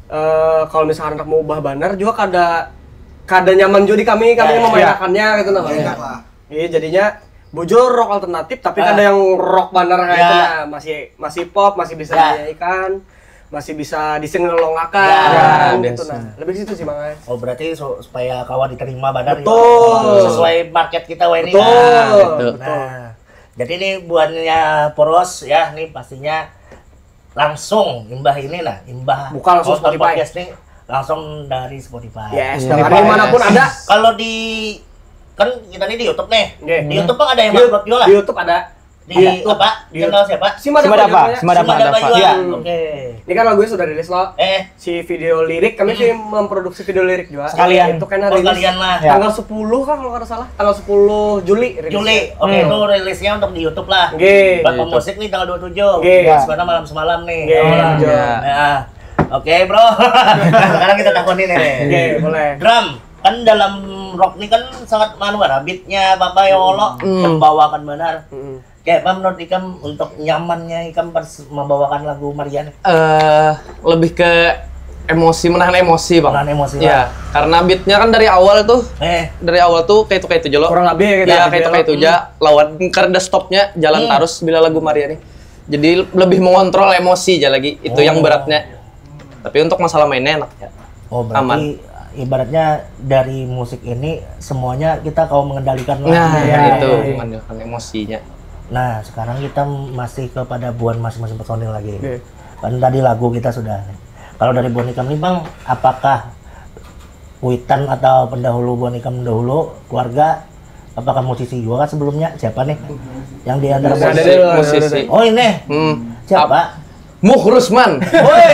Eh, kalau misalkan mau ubah banner juga kada kada nyaman juga di kami, kami Ya, yang ya. memainkannya gitu nah. Enak lah. Iya, jadinya bujur rock alternatif tapi Ah. kada yang rock banner kayak Ya. itu nah, masih masih pop, masih bisa Ya. dinyanyikan, masih bisa disengelongakan Ya, gitu biasa. Nah. Lebih ke situ sih, Bang. Oh berarti su- supaya kawan diterima benar Betul. Sesuai market kita wah ini. Betul. Nah, Betul. Nah, jadi ini buahnya Poros ya, ini pastinya langsung imbah ini nah, imbah Buka langsung nonton Spotify. Podcast nih langsung dari Spotify. Yes, Iya. dari mana pun ada. Kalau di kan kita ini di YouTube nih. Oke. Di YouTube kan ada yang Di, upload juga lah. di YouTube ada. Di Di YouTube. apa? Di Channel siapa? Si Mada Si Mada Bayuan. apa? Si Mada Simada apa? Bayuan. Iya. Oke. Ini kan lagunya sudah rilis loh. Eh, Si video lirik kami sih memproduksi video lirik juga. Sekalian. Itu kan oh rilis kalian lah. Ya. Tanggal sepuluh kah kalau nggak salah? Tanggal sepuluh Juli rilis. Juli. Oke, Hmm. Itu rilisnya untuk di YouTube lah. Oke. Bapak Di YouTube. Musik nih tanggal dua puluh tujuh. Oke. Pas mana malam semalam nih. Oke. Oh, Iya. Ya. Oke, Bro. Sekarang kita takonin nih. Oke, boleh. Drum kan dalam rock nih kan sangat manu lah beatnya apa ya Allah Hmm. membawakan benar. Mm-mm. Kayak apa menurut ikam untuk nyamannya ikam pas membawakan lagu Maria nih? Eh, lebih ke emosi, menahan emosi, Bang. Menahan emosi, Iya, karena beatnya kan dari awal tuh, Eh, dari awal tuh kayak itu kayak itu jelo. Kurang lebih ya kita Iya, gitu kayak itu ya. kayak itu aja. Lawan kada ada stopnya, jalan Hmm. terus bila lagu Maria nih. Jadi lebih mengontrol emosi aja lagi. Itu yang Oh. Beratnya. Tapi untuk masalah mainnya enak ya. Oh berarti Aman. Ibaratnya dari musik ini semuanya kita kawa mengendalikan Nah, ya. itu Iya. mengendalikan emosinya. Nah sekarang kita masih kepada buan masing-masing personil lagi. Oke. Kan tadi lagu kita sudah. Kalau dari buan ikam nih bang, apakah kuitan atau pendahulu buhan ikam dahulu, keluarga, apakah musisi juga kan sebelumnya? Siapa nih? Yang di antara Ada musisi? deh, ada, ada. Musisi. Oh, ini. Hmm. Siapa? Muh Rusman. Woi.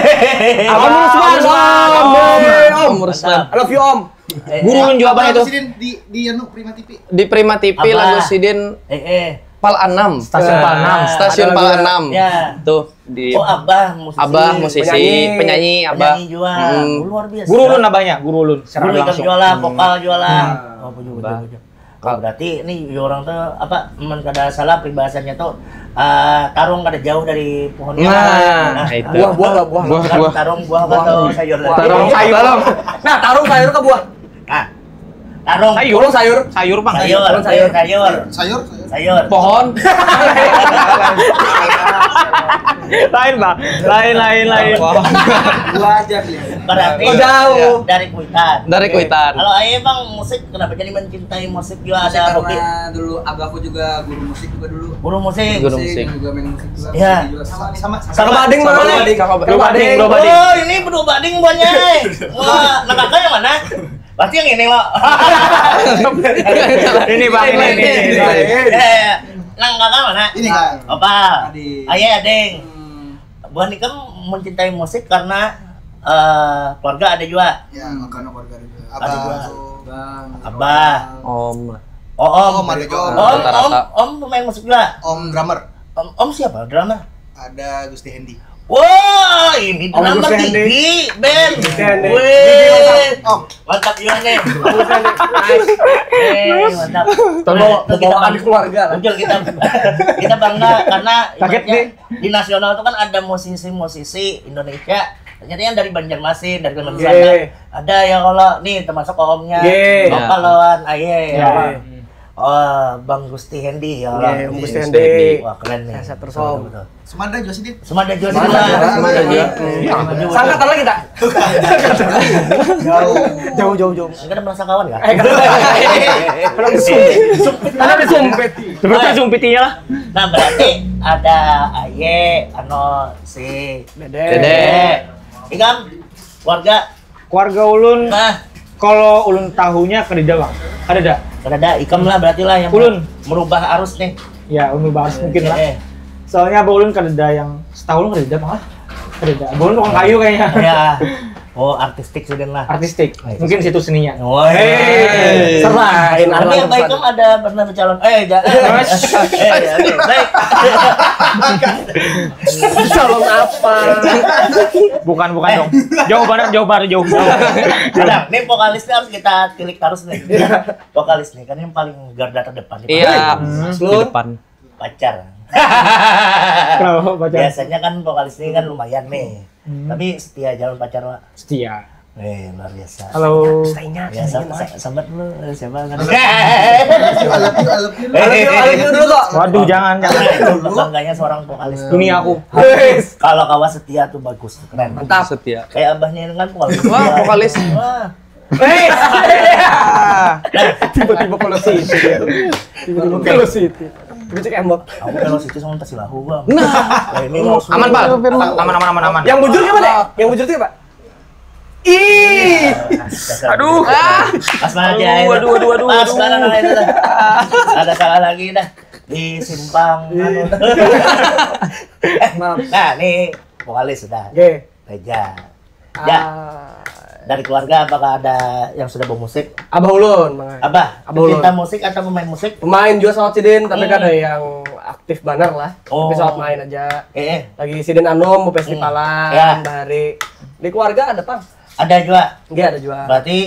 Abang Rusman. Om, Om, Om. Om Rusman. I love you, Om. Eh, Guru ulun juga apa itu? Sidin di di anu Prima T V. Di Prima T V Abah. Lalu sidin Eh, eh. Pal enam. Stasiun Pal enam. Stasiun Ada Pal juga. enam. Ya. Tuh di Oh, Abah musisi. Abah musisi, Penyanyi. Penyanyi, Abah. Penyanyi juga. Hmm. Oh, luar biasa. Guru ulun abahnya, guru ulun secara Guru ikam langsung. Jualan, vokal jualan. Hmm. Oh, betul, betul, Abah. betul. Oh, berarti ini orang tuh apa, men kada salah peribahasanya tuh, eh, tarung kada jauh dari pohonnya. Nah, itu. Buah, buah, buah. Buah, Kan buah. tarung buah atau sayur. Tarung sayur. Nah, tarung sayur ke buah. Nah, tarung. Tarung sayur. Sayur, bang. Sayur, sayur, sayur. Sayur, sayur. Sayur. Pohon. Lain, Bang. Lain, lain, lain. Buah aja beli. Berarti Oh, jauh. Dari Kuitang. Dari Kuitang. Kalau ayah, bang, musik, kenapa jadi mencintai musik juga, ada hobi? Karena dulu abahku juga guru musik juga dulu. Guru musik. Guru musik. Dan juga main musik juga. Iya. Musik juga sama sama. Sama bading, Bang. Sama bading. Sama Bro bading, bro bading. Oh, ini berdua bading buahnya. Eh. Wah, nang kakak yang mana? Pasti yang ini, Wak. Ini, Bang, ini, ini, ini. Eh, nang kakak mana? Ini, Kak. Apa? Ading. Ayah, ading. Hmm, Buhan ikam mencintai musik karena, eh, keluarga ada juga. ya, karena keluarga ada juga. Ada juga. Tuh, Bang. Abah. Om. Oh, om. Om ada juga. Om, om, Rata-rata. Om pemain musik juga. Om drummer. Om, om siapa? Drummer? Ada Gusti Hendy. Wah, ini Om drummer Gusti Hendy. Tinggi, Ben. Gusti Hendy. Wih. Om. Mantap juga nih. Om Gusti Hendy. Nice. Eh, mantap. Pembawa, Nah, itu kita pembawaan bangga. Keluarga lah. Jujur, kita kita bangga karena Kaget ibaratnya nih. Di nasional itu kan ada musisi-musisi Indonesia. Ternyata yang dari Banjarmasin, dari Kalimantan Iya. Selatan. Ada yang kalau nih termasuk omnya. Iya. Bapak lawan aye. Iya. Oh, Bang Gusti Hendy ya. Iya, Bang Gusti Gusti Hendy. Wah, keren nih. Sehat terus, Betul, Om. betul. Sumanda juga sih, Din. Sumanda juga sih. Sumanda. Sumanda juga. Sangkatan lagi tak? Jauh, jauh, jauh. Enggak ada merasa kawan ya? Eh, kalau disumpit. Kalau disumpit. Seperti sumpitinya lah. Nah, berarti ada aye, ano, si Dede. Dede. Ikam, keluarga. Keluarga ulun, Nah, kalau ulun tahunya kadeda, Bang. Kadeda. Kadada, ikam lah berarti lah yang Ulun. Merubah arus nih. Ya, ulun bahas mungkin lah. Eh, Soalnya abah ulun kadeda yang setahun kadeda malah. Kadeda. Abah ulun tukang kayu kayaknya. Ya. Oh, artistik sidin lah. Artistik. Artistik. Mungkin situ seninya. Woi. Selain Tapi alam yang baik sana. Kan ada pernah bercalon. Eh, jangan. Eh, ya, oke, baik. Calon apa? Bukan, bukan dong. Jauh banget, jauh banget, jauh. Jauh. Nah, ini vokalis nih harus kita tilik terus nih. Vokalis nih kan yang paling garda terdepan nih. Iya. Hmm. Di depan. Pacar. Kenapa pacar? Biasanya kan vokalis ini kan lumayan nih. Hmm. Tapi setia calon pacar, Wak. Setia. Eh, luar biasa. Halo. Ya, sa- sa- sahabat lu, eh, siapa kan? I love you, I love you. I love you, I love you dulu kok. Waduh, jangan, jangan. Nah, itu bangganya seorang vokalis. Dunia aku. Kalau kawa setia tuh bagus, keren. Mantap. Setia. Kayak abahnya ini kan vokalis. Wah, vokalis. Wah. Tiba-tiba velocity. Tiba-tiba velocity. Tiba cek embok. Aku velocity sama pasti lahu, Bang. Nah. Nah, ini mau Aman, Pak. Aman, aman, aman, aman. Yang bujur gimana? Yang bujur tuh, Pak? Ih. Aduh. Ah. Pas banget ya. Aduh, aduh, aduh, aduh, Pas aduh. Banget, nah, itu dah. Ada salah lagi dah di simpang anu. Maaf. Nah, nih vokalis sudah. Oke. Reja. Ya. Ah, Dari keluarga apakah ada yang sudah bermusik? Abah ulun, Mang. Abah, Abah ulun. Pecinta musik atau pemain musik? Pemain juga salat sidin, tapi Hmm. kada yang aktif banar lah. Oh. Tapi salat main aja. Eh, eh. Lagi sidin anu mau festivalan Ya. bahari. Di keluarga ada, Pang? Ada juga. Enggak ada juga. Berarti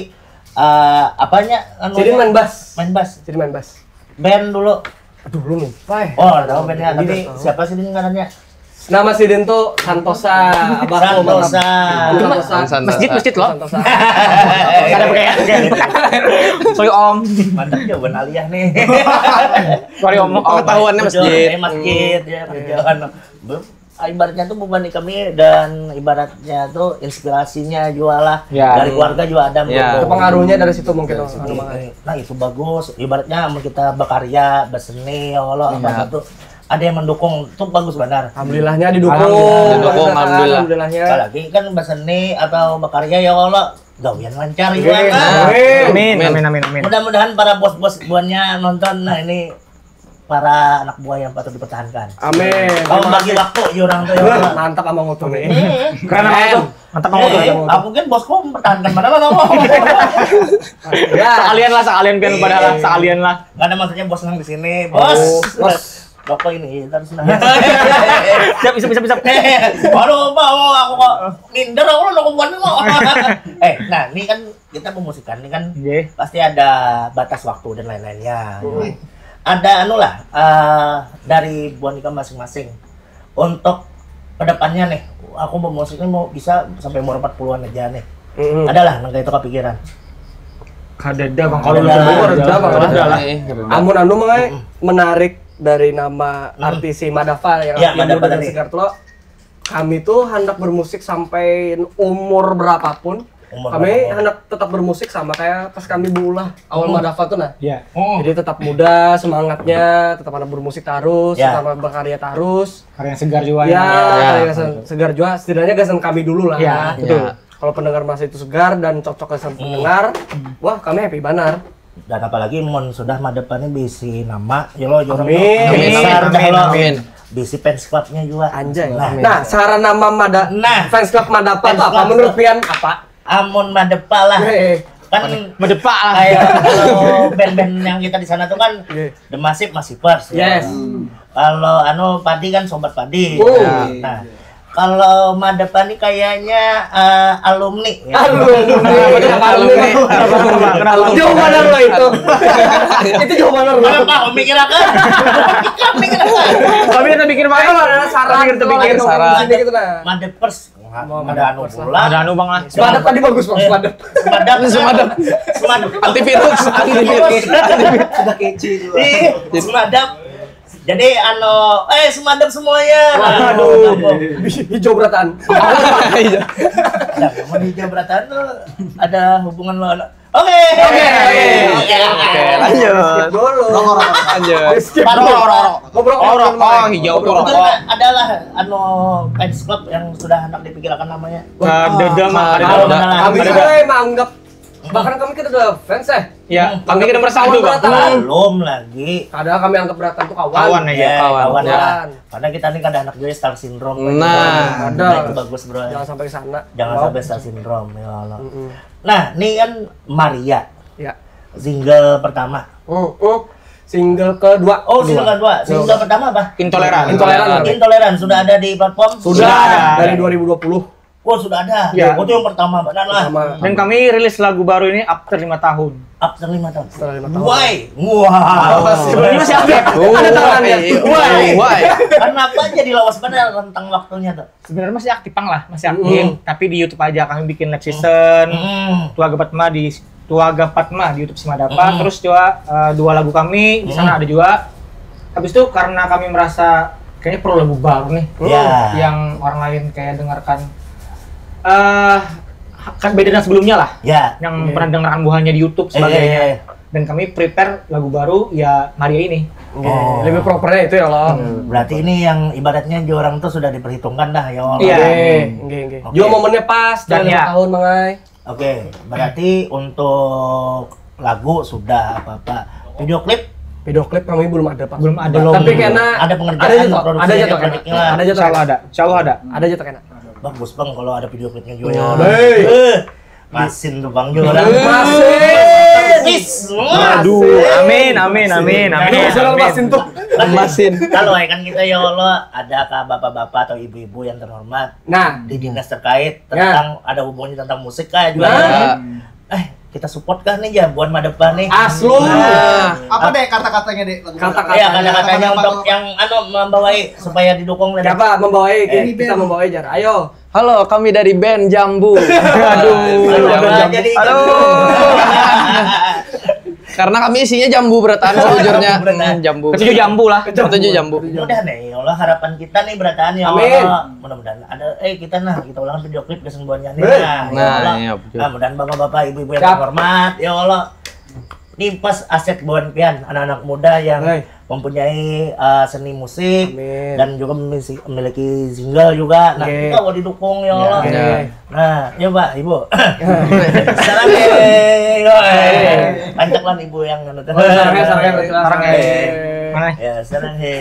eh, apanya anu? Sidin main bass. Main bass. Sidin main bass. Band dulu. Aduh, lu lupa ya. Oh, tahu bandnya, tapi Iya, tahu. Siapa sih ini ngarannya? Nama sidin tuh Santosa, Abah. Santosa. Santosa. Masjid, masjid loh. Santosa. Kada pakai, oke. Sorry, Om. Mantap jawaban aliyah nih. Sorry, Om. Pengetahuannya Betul, masjid. Eh, masjid ya, kerjaan. Be- Ibaratnya tuh bukan kami dan ibaratnya tuh inspirasinya juga lah Ya. Dari keluarga juga ada. Ya. Itu pengaruhnya dari situ mungkin. Nah, itu bagus. Ibaratnya mun kita berkarya, berseni ya Allah, Iya. apa tuh ada yang mendukung tuh bagus benar. Alhamdulillahnya didukung. Alhamdulillah. Didukung, alhamdulillah. Alhamdulillahnya. Apalagi kan berseni atau berkarya ya Allah gawian lancar juga. Amin, amin, amin, amin. Mudah-mudahan para bos-bos buannya nonton. Nah, ini para anak buah yang patut dipertahankan. Amin. Kalau bagi waktu ya orang tuh ya. Mantap sama waktu nih. Karena waktu mantap sama waktu. Aku kan bosku mempertahankan mana mana mau. Ya. Sekalian lah, sekalian kan padahal sekalian lah. Karena maksudnya bos senang di sini, bos. Bos. Bapak ini terus nah. Siap, siap, siap, siap. Baru mau aku kok minder aku lo mau. Eh, nah, ini kan kita memusikan ini kan pasti ada batas waktu dan lain-lainnya. Ada anu lah, eh, dari buan ikam masing-masing untuk kedepannya nih, aku bermusik ini mau bisa sampai umur empat puluhan aja nih. Ada lah nang itu kepikiran. Kadada bang, kalau ada lah. Ada lah. Amun anu, Mang, menarik dari nama artis si Madafa yang ya, Madafa dan Segar tuh, kami tuh hendak bermusik sampai umur berapapun. Kami hendak tetap bermusik sama kayak pas kami berulah awal Madafa tuh nah. Iya. Jadi tetap muda semangatnya, tetap anak bermusik terus, tetap berkarya terus. Karya segar juga ya. Ya, karya segar juga. Setidaknya gasan kami dulu lah. Iya, betul. Kalau pendengar masih itu segar dan cocok gasan pendengar, wah kami happy banar. Dan apalagi mun sudah Madafa nih bisi nama, ya lo jorong. Amin. Amin, amin, amin. Bisi fans clubnya juga. Anjay. Nah, saran nama Mada, nah, fans club Madafa apa menurut pian apa? Amun Madafa lah. Kan Madafa lah. Kayak kalau band-band yang kita di sana tuh kan The Massive masih first. Yes. Kalau anu Padi kan sobat Padi. Nah, kalau Madafa nih kayaknya eh, alumni. Ya. Alumni. Alumni. Jauh mana lo itu? Itu jauh mana lo? Kenapa? Mikir apa? Mikir apa? Kami kita pikir mana? Kalau ada saran, kalau ada saran. Madepers. Ada anu pula. Ada anu bang lah. Semadep tadi bagus bang, semadep. Semadep. Semadep. Antivirus, antivirus. Sudah kece juga. Iya, semadep. Jadi anu, eh semadep semuanya. Aduh. Hijau beratan. Nah, mau hijau beratan tuh ada hubungan lo. Oke. Oke. Oke. Oke. Lanjut. Dulu. Lanjut. Skip dulu. Rokok, rokok, rokok. Ngobrol, ngobrol, rokok, hijau tuh rokok. Adalah anu fans club yang sudah hendak dipikirkan namanya. Kadada mah, kadada. Kami sudah menganggap bahkan kami kita udah fans eh. Ya, kami kita merasa juga. Belum lagi. Padahal kami anggap beratan tuh kawan. Kawan aja, kawan. Karena kita nih kada anak juga star syndrome. Nah, ada. Itu bagus bro. Jangan sampai ke sana. Jangan sampai star syndrome ya Allah. Nah, ini kan Maria. Ya. Single pertama. Hmm, hmm. Single kedua. Oh, single kedua. Single pertama apa? Intoleran. Intoleran. Intoleran sudah ada di platform? Sudah. Dari dua ribu dua puluh. Oh, sudah ada. Ya. Oh, itu yang pertama benar lah. Dan kami rilis lagu baru ini after lima tahun. After lima tahun. Setelah lima tahun. Why? Wah. Ini masih aktif. Ada tangannya. Why? Why? Kenapa jadi lawas benar rentang waktunya tuh? Sebenarnya masih aktif pang lah, masih aktif. Tapi di YouTube aja kami bikin live session. Tuaga Padma di Tuaga Padma di YouTube si Madapa. Terus juga eh, dua lagu kami di sana ada juga. Habis itu karena kami merasa kayaknya perlu lagu baru nih. Yang orang lain kayak dengarkan eh kan beda dengan sebelumnya lah. Ya. Yang pernah dengarkan buhannya di YouTube sebagainya. Dan kami prepare lagu baru ya Maria ini. Lebih propernya itu ya Allah. Berarti ini yang ibaratnya orang tuh sudah diperhitungkan dah ya Allah. Iya. Oke. Juga momennya pas dan lima tahun mangai. Oke, berarti untuk lagu sudah apa-apa. Video klip? Video klip kami belum ada pak. Belum ada. Tapi karena ada pengerjaan ada jatuh, ada jatuh, ada jatuh. Insya Allah ada. Insya Allah ada. Ada jatuh kena. Bagus bang kalau ada video klipnya juga. Hei. Masin tuh bang juga orang. Masin. Aduh, amin, amin, amin, amin. Aduh, salah masin tuh. Masin. Kalau kan kita ya Allah ada kah bapak-bapak atau ibu-ibu yang terhormat di dinas terkait tentang ada hubungannya tentang musik kah juga. Eh, kita support kah nih ya buat Madapa nih? Asli. Apa deh kata-katanya deh? Kata-katanya. Ya kata-katanya untuk yang anu membawai supaya didukung. Siapa membawai? Kita membawai jar. Ayo. Halo, kami dari band Jambu. Aduh. Aduh. Karena kami isinya jambu berataan sejujurnya. Jambu. Ketujuh jambu lah. Ketujuh jambu. Mudah nih, ya Allah harapan kita nih berataan ya Allah. Mudah-mudahan ada eh kita nah kita ulangan video klip kesembuhannya nih. Nah, ya Allah. Nah, mudah-mudahan bapak-bapak, ibu-ibu yang terhormat ya Allah. Ini pas aset buan pian anak-anak muda yang mempunyai uh, seni musik Amin. Dan juga memiliki, memiliki single juga. Nah, okay. Kita mau didukung ya Allah. Okay. Nah, ya Pak, Ibu. Sekarang eh, yo, eh. Pancaklah Ibu yang anu. Sarang eh, sarang eh, sarang eh. Ya, sekarang eh.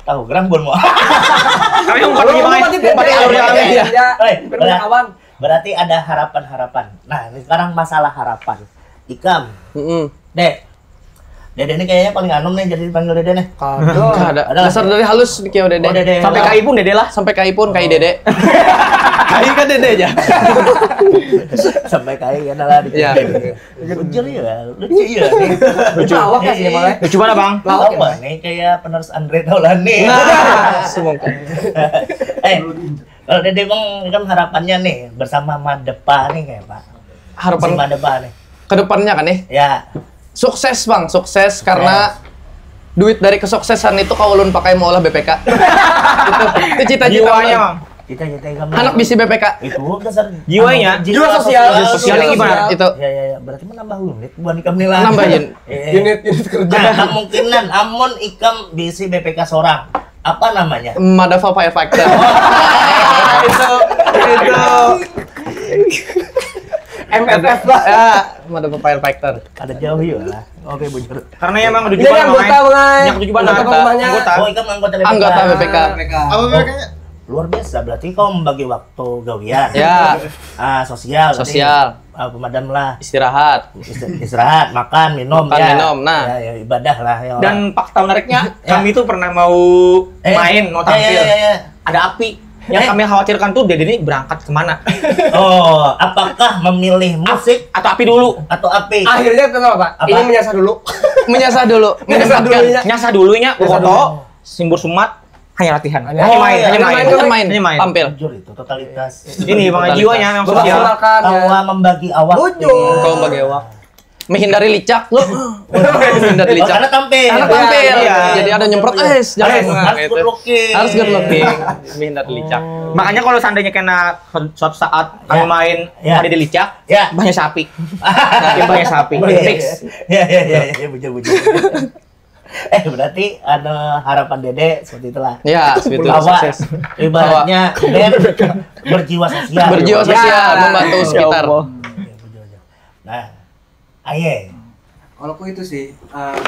Tahu gerang bun mau. Kami yang pakai gimana? Pakai alur yang kami ya. Berarti ada harapan-harapan. Nah, ini sekarang masalah harapan. Ikam. Heeh. Dek. Dede ini kayaknya paling anum nih jadi dipanggil Dede nih. Kada. Ada. Dasar dari halus nih kiau Dede. Oh, Dede. Sampai kai pun Dede lah, sampai kai pun kai Dede. Kai kan Dede aja. Sampai kai kan lah. Iya. Bujur ya, lucu ya nih. Lucu awak ya sih malah. Lucu mana bang? Lawak ya nih kayak penerus Andre Taulani. Nah, semua. Eh, kalau Dede bang kan harapannya nih bersama Madepa nih kayak Pak. Harapan Madepa nih. Kedepannya kan nih? Ya. Sukses bang, sukses karena duit dari kesuksesan itu kau ulun pakai mau olah B P K. Itu cita-cita jiwanya bang. Cita-cita ikam anak bisi B P K. Itu dasar jiwanya. Jiwa sosial. Jiwa sosial gimana? Itu. Ya ya ya. Berarti menambah unit buat ikam nih lah. Nambahin. Unit unit kerja. Nah, kemungkinan amun ikam bisi B P K seorang apa namanya? Motherfucker factor. Itu itu M F F lah. Ya, motherfucker factor. Ada jauh ya lah. Oke bujur. Karena ya emang udah juga anggota bangai. Yang tujuh anggota. Anggota. Oh, ikam anggota B P K. Anggota B P K. Apa B P K-nya? Luar biasa berarti kau membagi waktu gawian. Ya. Ah, sosial. Sosial. Ah, pemadam lah. Istirahat. Istirahat, makan, minum. Makan, ya. Minum, nah. Ya, ya, ibadah lah ya. Dan fakta menariknya ya. Kami tuh pernah mau eh, main, mau tampil. Ya, ya, ya, ya. Ada api. Yang eh. Kami khawatirkan tuh dia ini berangkat kemana? Oh, apakah memilih musik atau api dulu? Atau api? Akhirnya kenapa Pak? Apa? Ini menyasar dulu. Menyasar dulu. Menyasar dulunya. Menyasar dulunya. Foto, simbur sumat, hanya latihan. Hanya oh, main, iya, hanya main. Hanya main. Hanya main. Tampil. Jujur itu totalitas. Ini bang jiwanya yang sosial. Bahwa membagi awak. Kau membagi awak. Menghindari licak lu. Menghindari licak. Karena tampil. Karena tampil. Iya. Jadi ada nyemprot es, jangan. Harus good looking. Harus good looking. Menghindari licak. Makanya kalau seandainya kena suatu saat kami main ada di licak, banyak sapi. Banyak sapi. Fix. Ya ya ya ya betul betul. Eh berarti ada harapan Dede seperti itulah. Ya, seperti itu. Bahwa ibaratnya band berjiwa sosial. Berjiwa sosial, membantu sekitar. Nah, Aye. Kalau aku itu sih uh,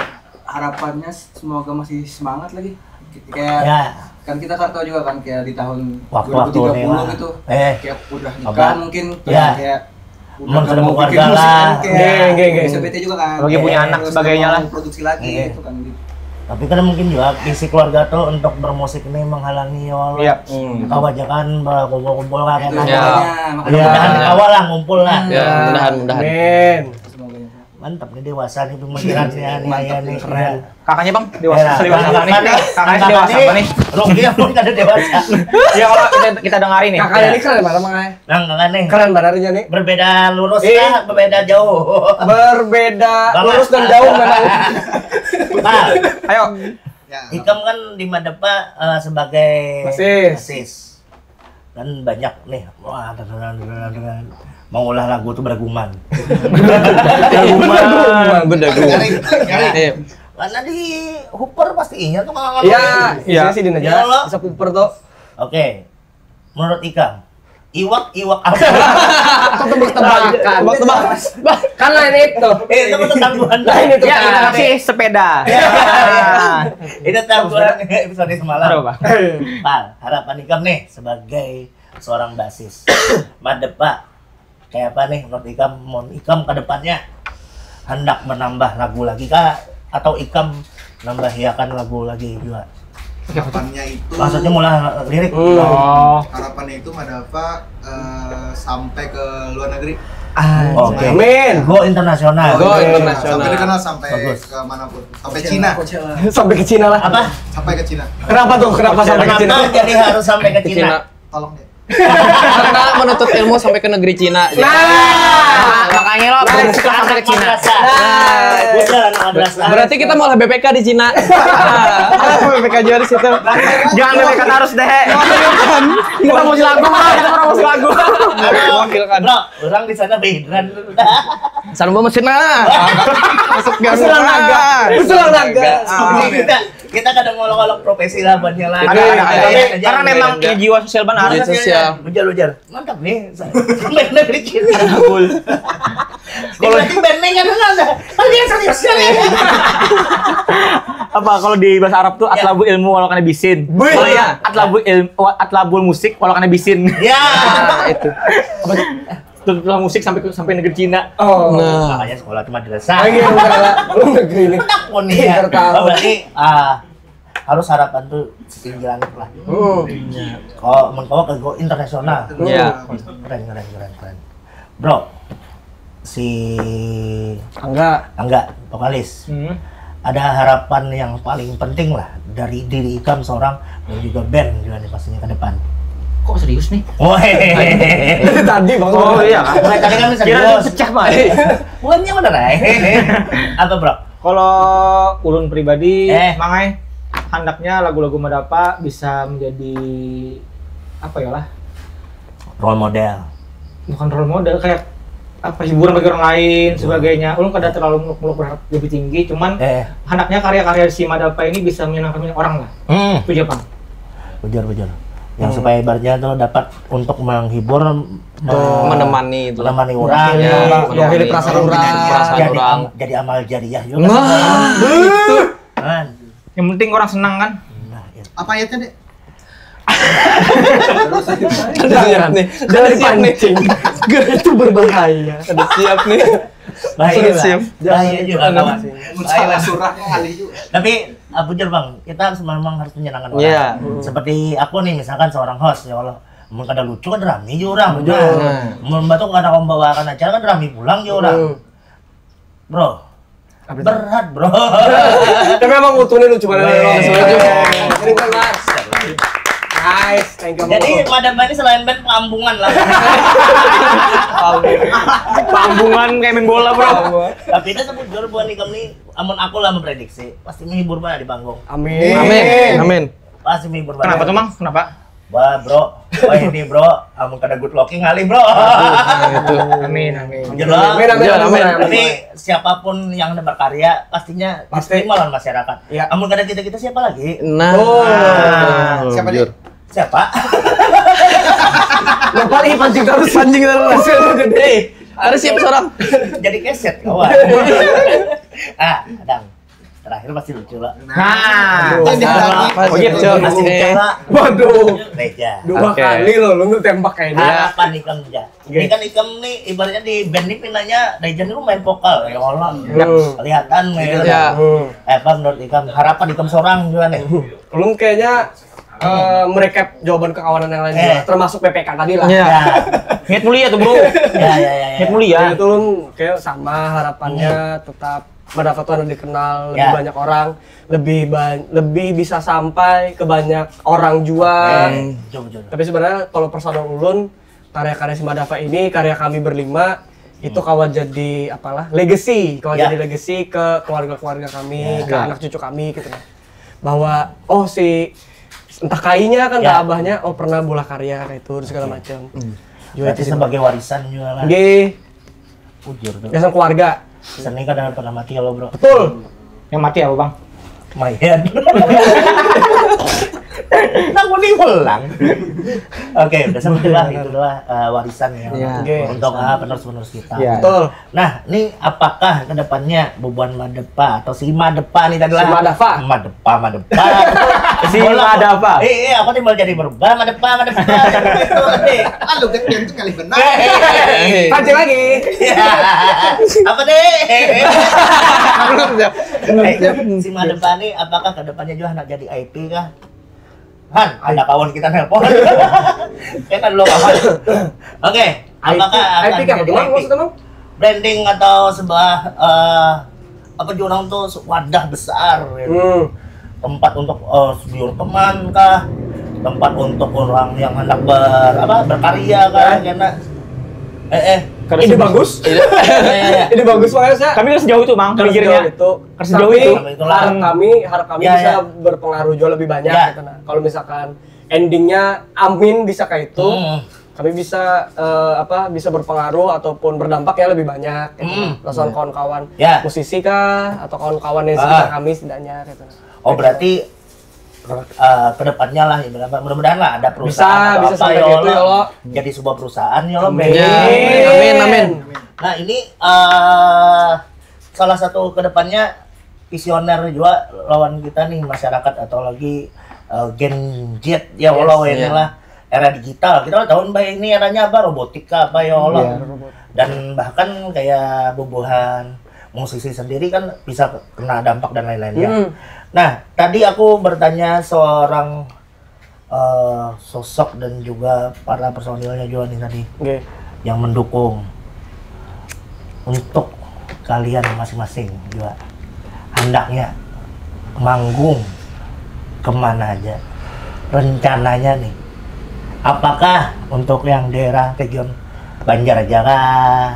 harapannya semoga masih semangat lagi. Kayak ya. Kan kita kan tahu juga kan kayak di tahun waktu-waktu dua ribu tiga puluh nih, gitu. Eh, kayak udah nikah apa? Mungkin ya. Kayak udah mau bikin musik kan kayak geng, geng, geng. Bisa bete juga kan. Lagi punya anak sebagainya lah. Produksi lagi gitu kan gitu. Tapi kan mungkin juga visi keluarga tuh untuk bermusik ini menghalangi ya Allah. Iya. Hmm. Kau aja kan kumpul-kumpul kan. Iya. Mudah-mudahan awal lah ngumpul lah. Ya, mudah-mudahan. Amin. Mantap nih dewasa nih pemikirannya nih. Mantap nih, keren. Kakaknya bang dewasa. Kakaknya dewasa apa nih? Rugi ya pun kada dewasa. Ya kalau kita, kita dengarin nih. Kakaknya ini keren banget makanya. Nang kakak nih. Keren banget nih. Berbeda lurus kah? Berbeda jauh. Berbeda lurus dan jauh memang. Nah, ayo. Ikam kan di Madepa uh, sebagai basis. Basis. Kan banyak nih wah mengolah lagu tuh bergumam. Bergumam. Bergumam. Iya. Karena di Hooper pasti ingat tuh kalau ngomong. Iya, iya sih dina aja. Bisa Hooper tuh. Oke. Menurut ikam iwak iwak apa? Kok tebak-tebakan? Tebak-tebakan. Kan lain itu. Eh, itu kan tangguhan. Lain itu. Ya, itu masih sepeda. Ya, ya, ya. Itu tangguhan episode semalam. Pal, harapan ikam nih sebagai seorang basis Madepa kayak apa nih menurut ikam mau ikam ke depannya hendak menambah lagu lagi kah atau ikam nambahiakan lagu lagi juga harapannya itu maksudnya mulai lirik oh. Harapannya itu Madepa uh, sampai ke luar negeri ah, oke okay. Amin go internasional go internasional sampai dikenal sampai Bagus. Ke manapun sampai Cina sampai ke Cina lah apa sampai ke Cina kenapa tuh kenapa sampai ke Cina jadi harus sampai ke Cina tolong deh Karena menuntut ilmu sampai ke negeri Cina. Nah, makanya lo harus sekolah sampai ke Cina. Nah, Bocah anak madrasah. Berarti kita mau B P K di Cina. Nah, B P K juga di situ. Jangan B P K terus deh. Kita mau lagu, kita mau lagu. Wakil kan. Bro, orang di sana Behindran. Sarung masjid nah. Masuk gang. Usulan naga. Usulan naga. Kita kita kadang ngolok-ngolok profesi lah buatnya lah. Ada, ada, ada. Karena memang punya jiwa sosial benar. Jiwa sosial. Ujar ujar. Mantap nih. Sampai negeri Cina. Kalau di banding kan ada. Kan dia serius nih. Apa kalau di bahasa Arab tuh atlabu ilmu walau kena bisin. Oh iya. Atlabu ilmu, atlabul musik walau kena bisin. Ya. Nah, itu. Tuntutlah musik sampai ke sampai negeri Cina. Nah, Makanya sekolah cuma madrasah. Ayo, enggak lah. Lu negeri ini. Kenapa nih ya? Biar tahu. Oh, berarti ah, harus harapan tuh setinggi langit lah. Hmm. Kalau menurut ke go internasional. Iya. Keren keren keren keren. Bro, si Angga. Angga vokalis. Hmm. Ada harapan yang paling penting lah dari diri ikam seorang dan juga band juga nih pastinya ke depan. Kok serius nih? Woi. Dari tadi bang. Oh iya. Mulai tadi kan Kira serius. Pecah mah. Bulannya mana rai? Apa bro? Kalau ulun pribadi, Eh. mangai handaknya lagu-lagu Madapa bisa menjadi apa ya lah? Role model. Bukan role model, kayak apa, hiburan bagi orang lain sebagainya. Ulun kada terlalu muluk-muluk berharap lebih tinggi, cuman Eh. handaknya karya-karya si Madapa ini bisa menyenangkan banyak orang lah. Hmm. Itu aja pang. Bujur bujur. Yang supaya ibaratnya tuh dapat untuk menghibur, me- Menemani itu. menemani orang. Ya, Mewakili perasaan orang. Perasaan Jadi, orang. am- jadi amal jariah juga. Nah, itu. Kan? Yang penting orang senang kan. Nah, ya. Apa ayatnya dek? Ada siap nih. Ada siap nih. Gak, itu berbahaya. Ada siap nih. Bahaya Sudah lah. siap. Bahaya juga kawan. Bahaya lah. Surah kali juga. Tapi uh, bujur bang, kita harus memang harus menyenangkan orang. Iya. Seperti aku nih misalkan seorang host ya Allah, mun kada lucu kan rami juga orang. Betul. Nah, mun batu kada membawakan acara kan rami pulang juga orang. Hmm. Bro, Apa itu? Berat bro. Tapi emang utuhnya lucu banget. Weh. Lucu. Jadi gue mas. Nice, thank you. Jadi madam ini selain band pengambungan lah. Panggungan kayak main bola bro. Tapi itu sebujur buat ikam nih, amun aku lah memprediksi pasti menghibur banget di panggung. Amin. Amin. Amin. Pasti menghibur banget. Kenapa tuh mang? Kenapa? Wah bro, wah ini bro, amun kada good looking kali bro. Amin amin. Bujur lah. Amin, amin, Ya, amin, amin. amin. Tapi siapapun yang ada berkarya pastinya Pasti. diterima lawan masyarakat. Ya. Amun kada kita kita siapa lagi? Nah. Oh. Siapa Bujur. nih? Siapa? Yang paling pancing terus, pancing terus. Eh, ada siapa seorang? Jadi keset kawan. Ah, Dang. Terakhir pasti lucu lah. Nah. Itu dia lagi. Oke, Cok. Pasti Oke. lucu lah. Waduh. Reja. Dua Oke. kali loh lu nembak kayak ini. Harapan ikam aja. Oke. Ini kan ikam nih ibaratnya di band nih pinanya Reja nih main vokal ya Allah. Hmm. Kelihatan ya. Ya. Hmm. Eh, apa menurut ikam harapan ikam seorang juga nih? Lu kayaknya eh, merecap jawaban kekawanan yang lain juga, Eh. termasuk B P K tadi lah. Ya. Ya. Niat mulia tuh bro. Ya ya ya ya. Niat mulia. Jadi itu Lun kayak sama harapannya tetap Madapa tuh dikenal lebih Ya. banyak orang, lebih ba- lebih bisa sampai ke banyak orang juga. Eh, jom jom. Tapi sebenarnya kalau personal ulun, karya-karya si Madapa ini, karya kami berlima itu kawan jadi apalah, legacy, kawan Ya. jadi legacy ke keluarga-keluarga kami, Ya. ke anak cucu kami gitu lah. Bahwa oh si entah kainya kan, Ya. entah abahnya, oh pernah bola karya kayak itu segala macam. Juga Berarti itu sih. Sebagai warisan juga lah. Nggih, Bujur tuh. biasa keluarga. Seni kadang pernah mati ya lo bro. Betul. Yang mati apa bang? Lumayan. Aku nih pulang. Oke, udah sampai itulah, itulah eh, warisan ya. Iya. Oke. Untuk ah, penerus-penerus kita. Iya. Betul. Nah, ini apakah kedepannya bubuhan Madepa atau si Madepa nih tadi lah? Si Madepa. Madepa, Madepa. Si Bola- Madepa. Eh, eh, aku timbal jadi berubah Madepa, Madepa. Itu deh. Ah, lu getian tuh kali benar. Eh, Pancing lagi. Iya. Apa deh? Belum siap. Eh, si Madepa nih apakah kedepannya juga anak jadi I P kah? Han, ada kawan kita nelpon. Kita dulu kawan. Oke, apakah I P akan kan jadi gimana I P? Maksudnya, Bang? Branding atau sebuah eh, apa juga orang tuh wadah besar gitu. Hmm. Tempat untuk eh, studio rekaman kah? tempat untuk orang yang hendak ber apa berkarya kan karena eh eh Kada Ide sih. Bagus. Iya, iya, iya. Ide bagus makanya saya. Kami harus jauh itu, Mang. Harus mikirnya. Jauh itu. Harus jauh itu. Tapi harap kami, harap kami ya, bisa ya. Berpengaruh jauh lebih banyak ya. Gitu nah. Kalau misalkan endingnya amin bisa kayak itu, hmm. Kami bisa uh, apa bisa berpengaruh ataupun berdampak ya lebih banyak. Gitu. Hmm. Langsung kawan-kawan ya. Musisi kah atau kawan-kawan yang sekitar ah. Kami setidaknya. Gitu. Oh berarti uh, kedepannya lah ya, mudah-mudahan lah ada perusahaan bisa, atau bisa apa ya Allah, ya Allah jadi sebuah perusahaan ya Allah amin. Amin amin amin. Nah ini uh, salah satu kedepannya visioner juga lawan kita nih masyarakat atau lagi uh, Gen Z ya Allah yes, ya. Lah era digital kita tahu bah ini eranya apa robotika apa ya Allah yeah. Dan bahkan kayak bubuhan musisi sendiri kan bisa kena dampak dan lain-lain ya. Hmm. Nah, tadi aku bertanya seorang uh, sosok dan juga para personilnya juga nih tadi okay. Yang mendukung untuk kalian masing-masing juga hendaknya manggung kemana aja rencananya nih apakah untuk yang daerah region Banjar aja kah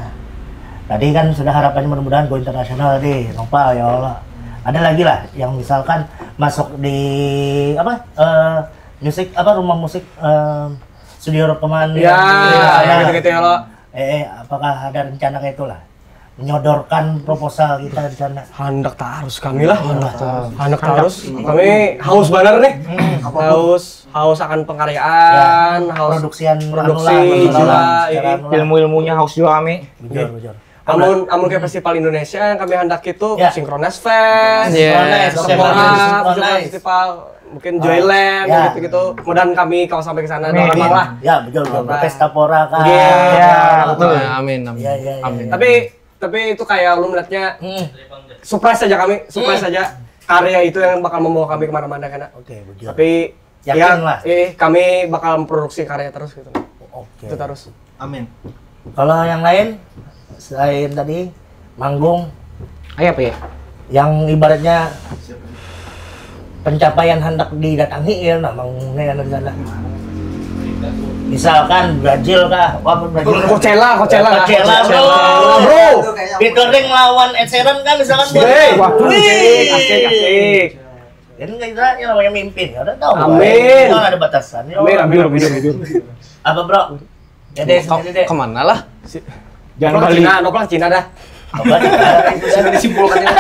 Tadi kan sudah harapannya mudah-mudahan go internasional tadi, lupa ya Allah. Ada lagi lah yang misalkan masuk di apa uh, musik apa rumah musik uh, studio rekaman ya, ya, ya gitu, gitu ya lo. Eh, eh apakah ada rencana kayak itulah? Menyodorkan proposal kita di sana. Hendak terus kami lah. Hendak terus. Hendak terus. Kami haus banget nih. Hmm. Haus, haus akan pengkaryaan, ya. Haus produksian produksi anu lah, juga. Iya. Ilmu-ilmunya haus juga kami. Bujur, bujur. Amun amun kayak festival Indonesia yang kami handak itu ya. Synchronize Fest, yeah. Synchronize, Synchronize, Synchronize. Festival mungkin Joyland oh, ya. Gitu gitu. Mudahan kami kalau sampai ke sana doakan lah. Ya betul betul. Pesta pora kan. Iya. Ya, betul. Ya, amin amin. Ya, ya, ya, amin. Ya. Tapi tapi itu kayak lu melihatnya hmm. Surprise aja kami, surprise hmm. Aja. Karya itu yang bakal membawa kami kemana-mana karena. Oke, okay, betul. Tapi yakin ya, lah. Eh, kami bakal memproduksi karya terus gitu. Oke. Okay. Itu terus. Amin. Kalau yang lain selain tadi manggung, ayo apa ya? Yang ibaratnya pencapaian hendak didatangi ya, nah manggungnya yang di sana. Misalkan Brazil kah? Apa Brazil? Coachella, Coachella. Coachella, bro. Bro. Featuring lawan Ed Sheeran kan misalkan. Hey, waduh. Asik, asik, asik. Ini kita yang namanya mimpi, ya udah tahu. Amin. Kan ada batasan. Ya. Amin, amin, amin, amin. Apa bro? Ya deh, kau, deh. Kemana lah? Si, jangan balik. Cina, noplang Cina dah. Sudah disimpulkan ya.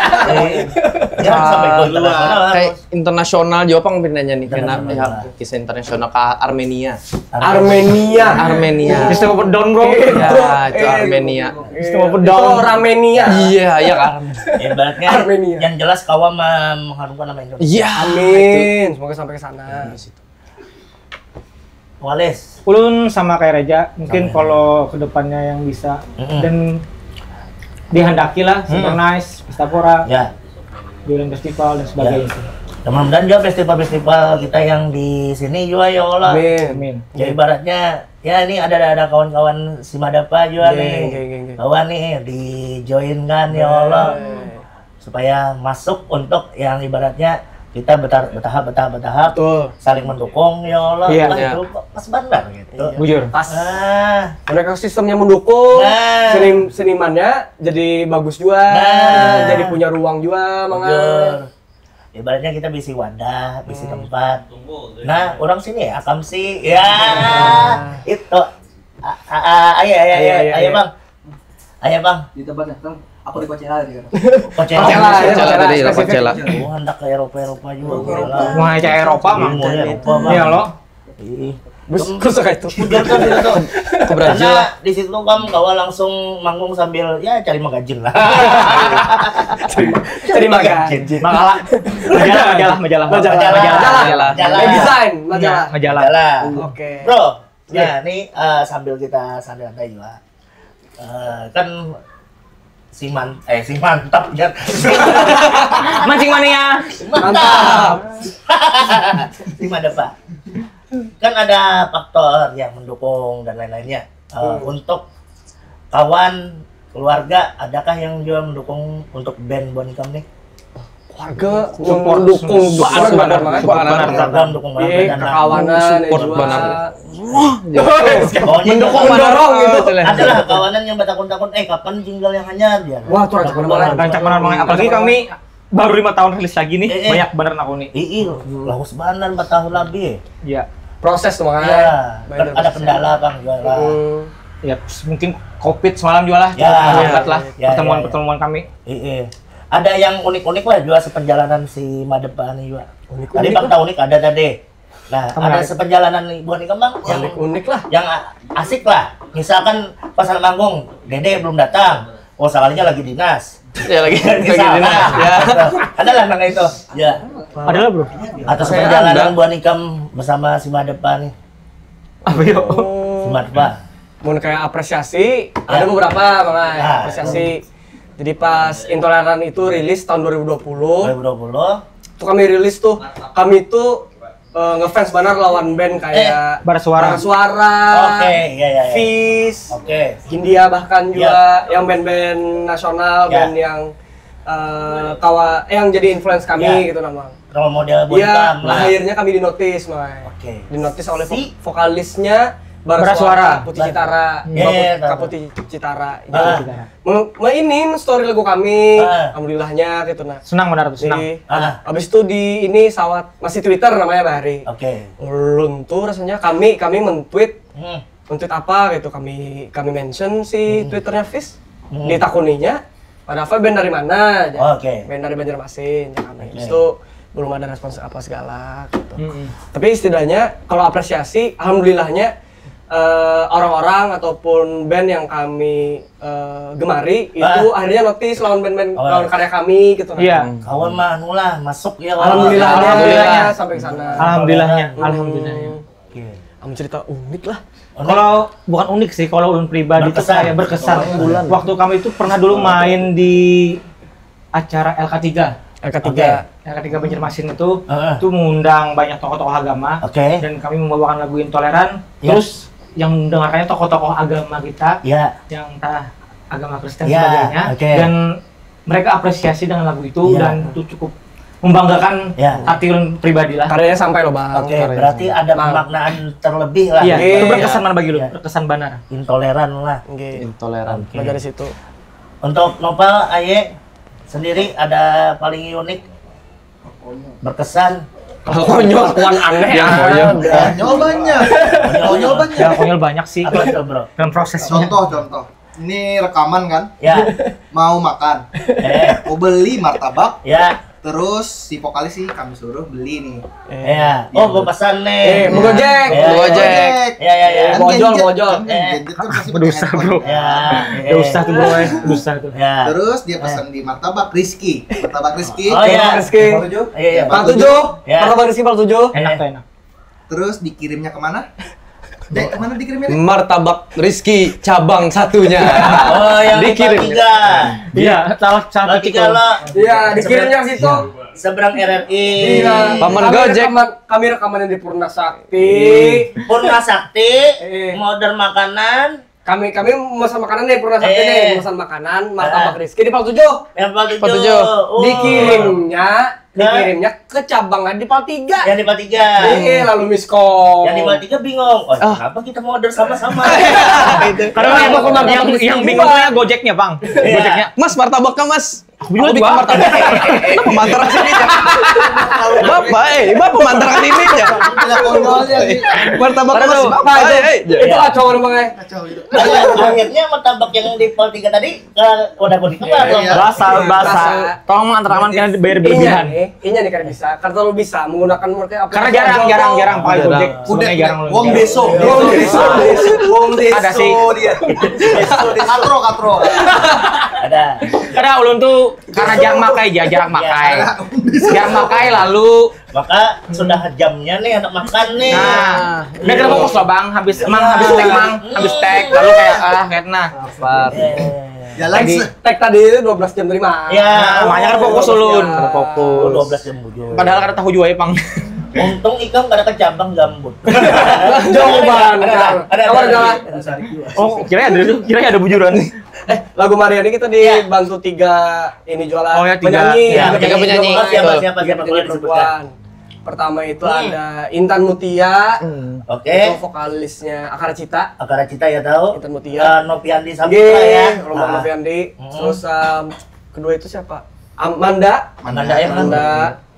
Jangan sampai ke internasional. Kayak internasional juga pang pindahnya nih, karena ya kisah internasional ke Armenia. Armenia. Armenia. Istimewa pedon bro. Ya itu Armenia. Istimewa pedon. Armenia. Iya, iya kan. Ibaratnya Armenia. Yang jelas kawa mengharumkan nama Indonesia. Iya. Amin. Semoga sampai ke sana. Wales. Ulun sama kayak Raja, mungkin kalau kedepannya yang bisa mm-hmm. Dan dihendaki lah, hmm. Synchronize, Pestapora, ya. Durian Festival dan sebagainya. Ya. Dan mudah-mudahan juga festival-festival kita yang di sini juga ya Allah. Amin. Amin. Ya ibaratnya ya ini ada ada kawan-kawan si Madapa juga yeah, nih. Yeah, yeah, yeah. Kawan nih di join kan ya Allah. Yeah. Supaya masuk untuk yang ibaratnya kita bertahap bertahap bertahap bertahap Betul. Saling mendukung ya Allah iya, nah, iya. Itu pas bandar gitu iya. Bujur pas ah. Mereka sistemnya mendukung nah. Senim, senimannya jadi bagus juga nah. Jadi punya ruang juga mangan ibaratnya kita bisi wadah bisi hmm. Tempat nah orang sini ya akam sih ya nah. Itu ayo ayo ayo ayo bang Ayo bang. Di tempat yang aku di Coachella tadi kan. Coachella. Coachella, Coachella tadi, Coachella. Oh, hendak ke Eropa Eropa juga. Eropa, Eropa. Wah, cak Eropa mah. Iya lo. Bus khusus itu. Ke Brazil. Karena di situ kan kawa langsung manggung sambil ya cari magazin lah. Cari magazin. Makalah. Majalah, majalah, majalah. Majalah. Majalah. Desain, majalah. Majalah. Oke. Bro, ya ini uh, sambil kita santai-santai juga. Uh, kan si man eh si mantap ya mancing mania mantap si mana pak kan ada faktor yang mendukung dan lain-lainnya uh, hmm. Untuk kawan keluarga adakah yang juga mendukung untuk band Bonikam nih Ke support, mendukung support banget, banget, banget. Support banget. Program dukung banget. Iya, dan kekawanan support juga. Banget. Pokoknya mendukung, mendorong gitu. Itulah. Adalah kawanan yang batakun-takun, "Eh, kapan jingle yang hanyar?" Ya. Wah, tuh rancak banget. Rancak banget, Mang. Apalagi kami baru lima tahun rilis lagi nih, eh, eh, banyak bener nakuni. Ih, ih, lawas banar empat tahun lebih. Iya. Proses tuh, makanya. Iya, ada kendala, Bang, juga lah. Hmm. Ya, mungkin covid semalam juga lah, ya, terhambat lah, ya, pertemuan-pertemuan kami. Iya. Ada yang unik-unik lah juga seperjalanan si Madep ni juga. Unik-unik. Tadi Bang lah. Tahu unik ada tadi. Nah, ada seperjalanan nih buat ikam, Bang, yang unik-unik lah, yang a-, asik lah. Misalkan pas anak manggung, Dede belum datang. Oh, soalnya lagi dinas. Ya, lagi, lagi dinas. Ya. Ada lah nang itu. Ya. Ada lah, Bro. Atau seperjalanan buat ikam bersama si Madep ni. Apa yo? Si Madep. Mun kayak apresiasi, ya, ada beberapa, Bang, ah, apresiasi. Jadi pas Intoleran itu rilis tahun dua ribu dua puluh. Dua ribu dua puluh. Itu kami rilis tuh. Kami tuh eh, ngefans banar lawan band kayak, eh, Barasuara. Barasuara, oke, iya, iya, iya. Fish, oke, Hindia bahkan juga, iya, yang band-band nasional, iya, band yang, eh, kawa-, eh, yang jadi influence kami, iya, gitu, nah, Mang. Role model buat, iya, ikam lah. Akhirnya kami dinotis, Mang. Oke. Dinotis oleh vo-, si vokalisnya Barasuara, Barasuara. Putih Citara, iya, iya, Bapak, iya, Kak Putih Citara, ah, gitu. Me-, mainin story lagu kami, ah, alhamdulillahnya gitu, nah. Senang benar tuh, senang. Di, ah, habis itu di ini sawat, masih Twitter namanya, bahari. Oke. Ulun tuh rasanya kami, kami men-tweet, hmm, men-tweet apa gitu, kami, kami mention si, hmm, Twitternya Fis. Hmm. Ditakuninya, "Pada apa, band dari mana?" Jar. Oke. "Band dari Banjarmasin," jar kami. Oke. Habis itu belum ada respons apa segala gitu. Hmm. Tapi setidaknya kalau apresiasi, alhamdulillahnya eh, orang-orang ataupun band yang kami, eh, gemari itu akhirnya notice lawan band-band, oh, lawan karya kami gitu, nah. Iya. Hmm. Kawan mah anu lah, masuk ya, kawan. Alhamdulillahnya, alhamdulillahnya, sampai ke sana. Alhamdulillahnya, hmm, alhamdulillahnya. Oke. Am, cerita unik lah. Unik. Kalau bukan unik sih, kalau ulun pribadi tuh berkesan, kayak berkesan. Oh, iya. Waktu kami itu pernah dulu main di acara L K tiga. L K tiga. Oke. L K tiga Banjarmasin itu, heeh, itu mengundang banyak tokoh-tokoh agama, oke, dan kami membawakan lagu Intoleran. Ya. Terus yang mendengarkannya tokoh-tokoh agama kita, ya, yang entah agama Kristen, ya, sebagainya, oke, dan mereka apresiasi dengan lagu itu, ya, dan itu cukup membanggakan, ya, hati ulun pribadi lah. Karyanya sampai loh, Bang. Oke, karyanya berarti sampai. Ada pemaknaan terlebih lah. Iya, iya, itu berkesan, iya, mana bagi lu? Iya. Berkesan banar. Intoleran lah. Oke. Intoleran. Oke. Mulai dari situ. Untuk Nopal, Aye, sendiri ada paling unik, berkesan? Konyol, kawan, aneh. Yang konyol. Konyol banyak. Konyol banyak. Ya, konyol banyak sih. Apa itu, Bro? Dalam prosesnya. Contoh, contoh. Ini rekaman kan? Ya. Mau makan. Eh. Mau beli martabak. Ya. Terus si vokalis sih kami suruh beli nih. Eh. Ya. Oh, gue pesan nih. Eh, mau Gojek. Ya. Mau Gojek. Ya, ya, ya. Kan Bojol, gadget, Bojol. Kan gadget kan pasti pakai handphone. Ah, dosa, Bro. Ya, ya. Dosa tuh, Bro, eh. Dosa tuh. Ya. Terus dia pesan di martabak Rizky. Martabak Rizky. Oh, iya. Martabak Rizky. Martabak tujuh. Iya, iya. Empat tujuh. Ya. Martabak Rizky empat tujuh. Enak tuh, enak. Terus dikirimnya kemana? Dek, kemana dikirimnya, Dek? Martabak Rizky cabang satunya. Oh, yang dikirim. Tiga. Iya, salah, salah titik. Iya, dikirimnya ke situ. Seberang R R I. Iya. Paman Gojek. Kami rekaman, kami rekamannya di Purna Sakti. Purna Sakti, eh, mau order makanan. Kami, kami mesan makanan dari Purna Sakti, eh, nih, mesan makanan, martabak, eh, Rizky di Pal tujuh. Yang Pal tujuh. Pal tujuh. Oh. Dikirimnya, ke? Dikirimnya ke cabangnya di Pal tiga. Yang di Pal tiga. Iya, lalu miskom. Yang di Pal tiga bingung. "Oh, ah, kenapa kita mau order sama-sama?" Gitu. Karena yang, yang, yang bingungnya Gojeknya, Bang. Iya. Gojeknya, "Mas, martabaknya, Mas." Aku juga, aku juga martabak. Kenapa mantar ke sini, ya? Bapak, eh, bapak mantar ke sini, ya? Ada konyolnya sih. Martabak, Mas, bapak, eh, eh. Itu kacau, Bang, eh. Kacau itu. Akhirnya martabak yang di Pal tiga tadi ke wadah kuning apa? Iya. Basah, basah. Tolong mengantar aman, karena dibayar berlebihan. Inya nih, inya nih kada bisa. Kada terlalu bisa menggunakan mereka apa? Karena jarang, jarang, jarang pakai Gojek. Udah, jarang. Wong deso. Wong deso. Wong deso. Ada sih. Dia. Deso, deso. Katro, katro. Ada. Karena ulun tuh karena jarang makai, ya, jarang makai. Jarang makai, lalu maka sudah jamnya nih anak makan nih. Nah, udah kena fokus loh, Bang. Habis, Mang, habis tek, Mang. Habis tek, lalu kayak, ah, kena. Lapar. Iya. Jalan tek tadi itu dua belas jam tadi, Mang. Ya, makanya kan fokus ulun. Fokus. Oh, dua belas jam bujur. Padahal kada tahu juga ya, Pang. Untung ikam kada kecabang gambut. Jauh banget. Ada, ada, Kawan ada. kawan. Oh, kira ada kira ada bujuran. Eh, lagu Maria ini kita dibantu tiga ini jualan Oh, ya, tiga. penyanyi. Ya, tiga penyanyi. Perempuan. Oh, siapa, siapa, siapa? Tiga Boleh penyanyi perempuan. Pertama itu Hmm. ada Intan Mutia. Oke. Itu vokalisnya Akara Cita. Akara Cita ya tahu. Intan Mutia. Eh, Nopiandi Saputra ya. Roman Ah. Nopiandi. Hmm. Terus um, kedua itu siapa? Amanda. Amanda ya, Amanda.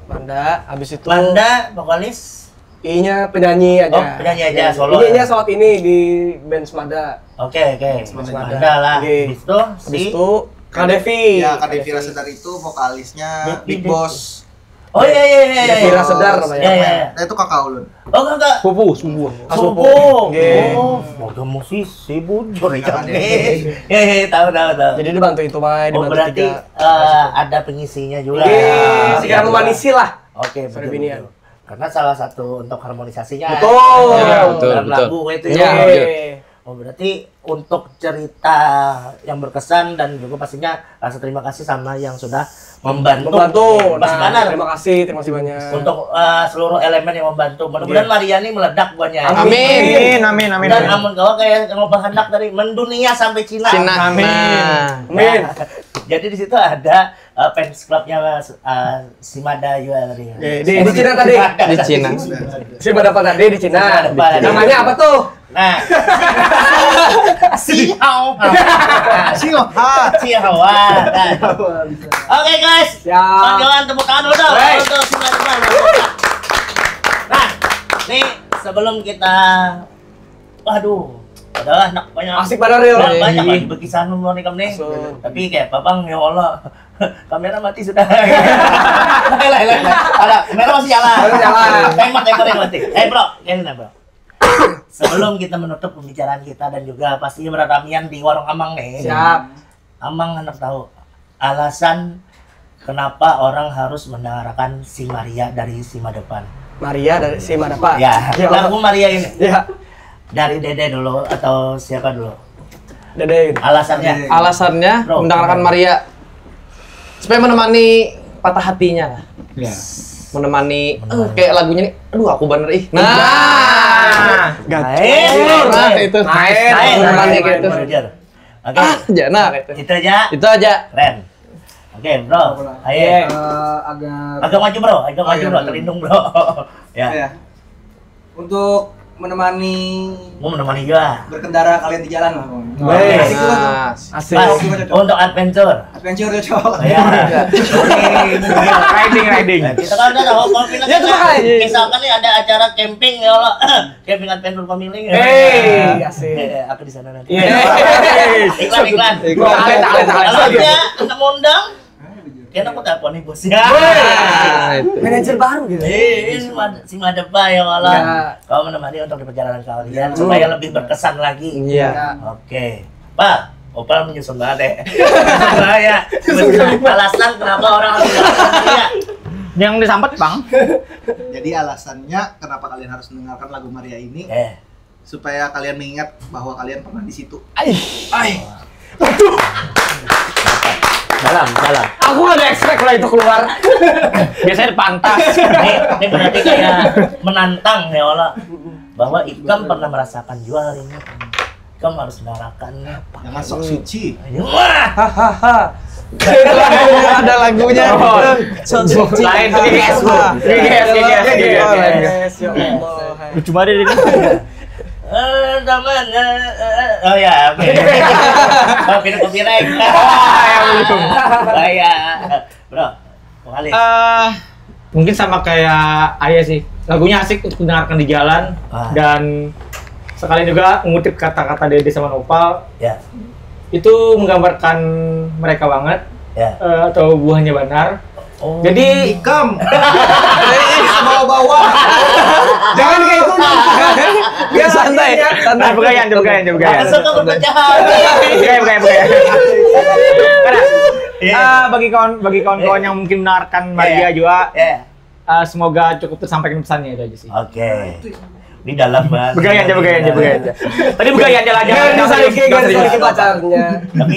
Amanda. Habis itu Manda vokalis. Inya penyanyi aja. Oh, penyanyi aja, solo. Iya, iya, saat ini di band Semada. Oke, oke. Semada. Manda lah. Oke. Habis itu Habis si itu Kak Devi. Ya, Kak Devi Rasedar itu vokalisnya Devi, Big Devi. Boss. Oh iya iya iya. Devi Rasedar namanya. Iya iya. Iya. Nah, itu kakak ulun. Oh kakak. Pupu, subuh. Subuh. Oke. Oh, semoga musisi bujur ya. Kakak Iya iya tahu tahu tahu. Jadi dibantu itu mah, Oh dibantu berarti tiga. eh, ada pengisinya juga. Iya, Iya, sekarang iya. Memanisi lah. Oke, Sorry, betul, binian. Betul. Karena salah satu untuk harmonisasinya. Betul. Ya, Betul, dalam betul. lagu itu Iya, ya. betul. Oke. Oh, berarti untuk cerita yang berkesan dan juga pastinya rasa terima kasih sama yang sudah membantu. Membantu. Mas Nah, Banar. Terima kasih, terima kasih banyak. Untuk eh, seluruh elemen yang membantu. Mudah-mudahan Iya. Maria ini meledak buahnya. Amin. Amin, amin, amin. Dan amun kawa kayak yang bahandak tadi mendunia sampai Cina. Cina. Amin. Nah. Amin. Jadi di situ ada eh, fans clubnya eh, si Mada juga tadi. Oke, di, di Cina tadi. Di Cina. Si Mada apa tadi di Cina? Mada apa tadi? Namanya apa tuh? Nah. Si Hao. Siapa? Si Hawa. Nah. Oke guys. Ya. Kawan-kawan tepuk tangan dulu dong Baik. Untuk si Mada. Nah, nih sebelum kita waduh, adalah anak banyak Asik banget ya. Orang banyak Iya. lagi berkisah nomor nih kamu nih. Asik. Tapi kayak papang ya Allah. Kamera mati sudah. Lain, lain, lain. Ada, kamera masih jalan. Masih jalan. Timer, timer yang mati. Eh bro, ini nah bro. Sebelum kita menutup pembicaraan kita dan juga pastinya beramian di warung Amang nih. Siap. Amang hendak tahu alasan kenapa orang harus mendengarkan si Maria dari si Madepan. Maria dari si Mada apa? Ya, Ya. lagu Maria ini Ya. dari Dede dulu atau siapa dulu? Dede. Alasannya. Alasannya Bro. mendengarkan Maria supaya menemani patah hatinya lah. Ya. Menemani eh, kayak lagunya nih, aduh aku bener ih. Nah. Gacor. Eh, Nah, itu. Nice, nice, Menemani nice, gitu. nice, nice. Oke, Ah, jana gitu. Itu aja. Itu aja. Keren. Oke, bro. Ayo. Eh, agar Agak maju, bro. Agak Oh, maju, iya, bro. betul. Terlindung, bro. Ya. Ya. Untuk menemani Mau menemani juga. Berkendara kalian di jalan lah pokoknya. Weh. Asik lah. Asik. Pas. Itu cocok. Untuk adventure. Adventure cocok. Ya. Riding, riding. Kita kan udah tahu kalau kita Ya, itu makanya. Misalkan nih ada acara camping ya Allah. Camping adventure family. Hei, asik. Eh, aku di sana nanti. Iya. Iklan iklan. Iklan. Tarik, tarik, tarik. Kalau dia anak undang, kena aku telepon nih bos ya. Nah, itu. Manajer baru gitu. Eh, si Mad- si Madepa ya Allah. Ya. Kau menemani untuk di perjalanan kalian Ya. supaya lebih berkesan lagi. Iya. Ya. Oke. Pak, Opal menyusun banget ya. Bahaya. Alasan kenapa orang harus datang ke dia. Yang disampet, Bang. Jadi alasannya kenapa kalian harus mendengarkan lagu Maria ini Eh, supaya kalian mengingat bahwa kalian pernah di situ. Ai. dalam, dalam. Aku gak ada expect lah itu keluar. Biasanya pantas. Ini, ini berarti kayak menantang ya Allah. Bahwa ikam pernah merasakan jual ini. Ikam harus mengarahkan apa? Jangan sok suci. Wah, Hahaha. Ada lagunya. Sok suci. Lain, ini guys, Bu. Ini guys, ini guys, ini guys. Ya Allah. Lucu banget ini. Eh, teman, eh, eh, eh. Oh ya, oke. Oh, kena copyright. Bahaya. Bro, mau kali. Eh, mungkin sama kayak Ayah sih. Lagunya asik untuk didengarkan di jalan Ah. dan sekalian juga mengutip kata-kata Dede sama Nopal, Ya. Itu menggambarkan mereka banget, Ya. eh, atau buahnya Banar. Oh. Jadi Ikam. Bawa-bawa. Jangan kayak itu. Ya santai, santai. Nah, bukan, bukan, bukan. Masuk ke perpecahan. Bukan, bukan, bukan. Karena, Iya. eh, bagi kawan bagi kawan-kawan yang mungkin mendengarkan Maria Iya. juga, Ya. eh, semoga cukup tersampaikan pesannya itu aja sih. Oke. Di dalam, Bang. Begaya aja, begaya aja, begaya aja. Tadi begaya aja lah, jangan Garis jangan lagi, jangan garis lagi jangan. Pacarnya. Tapi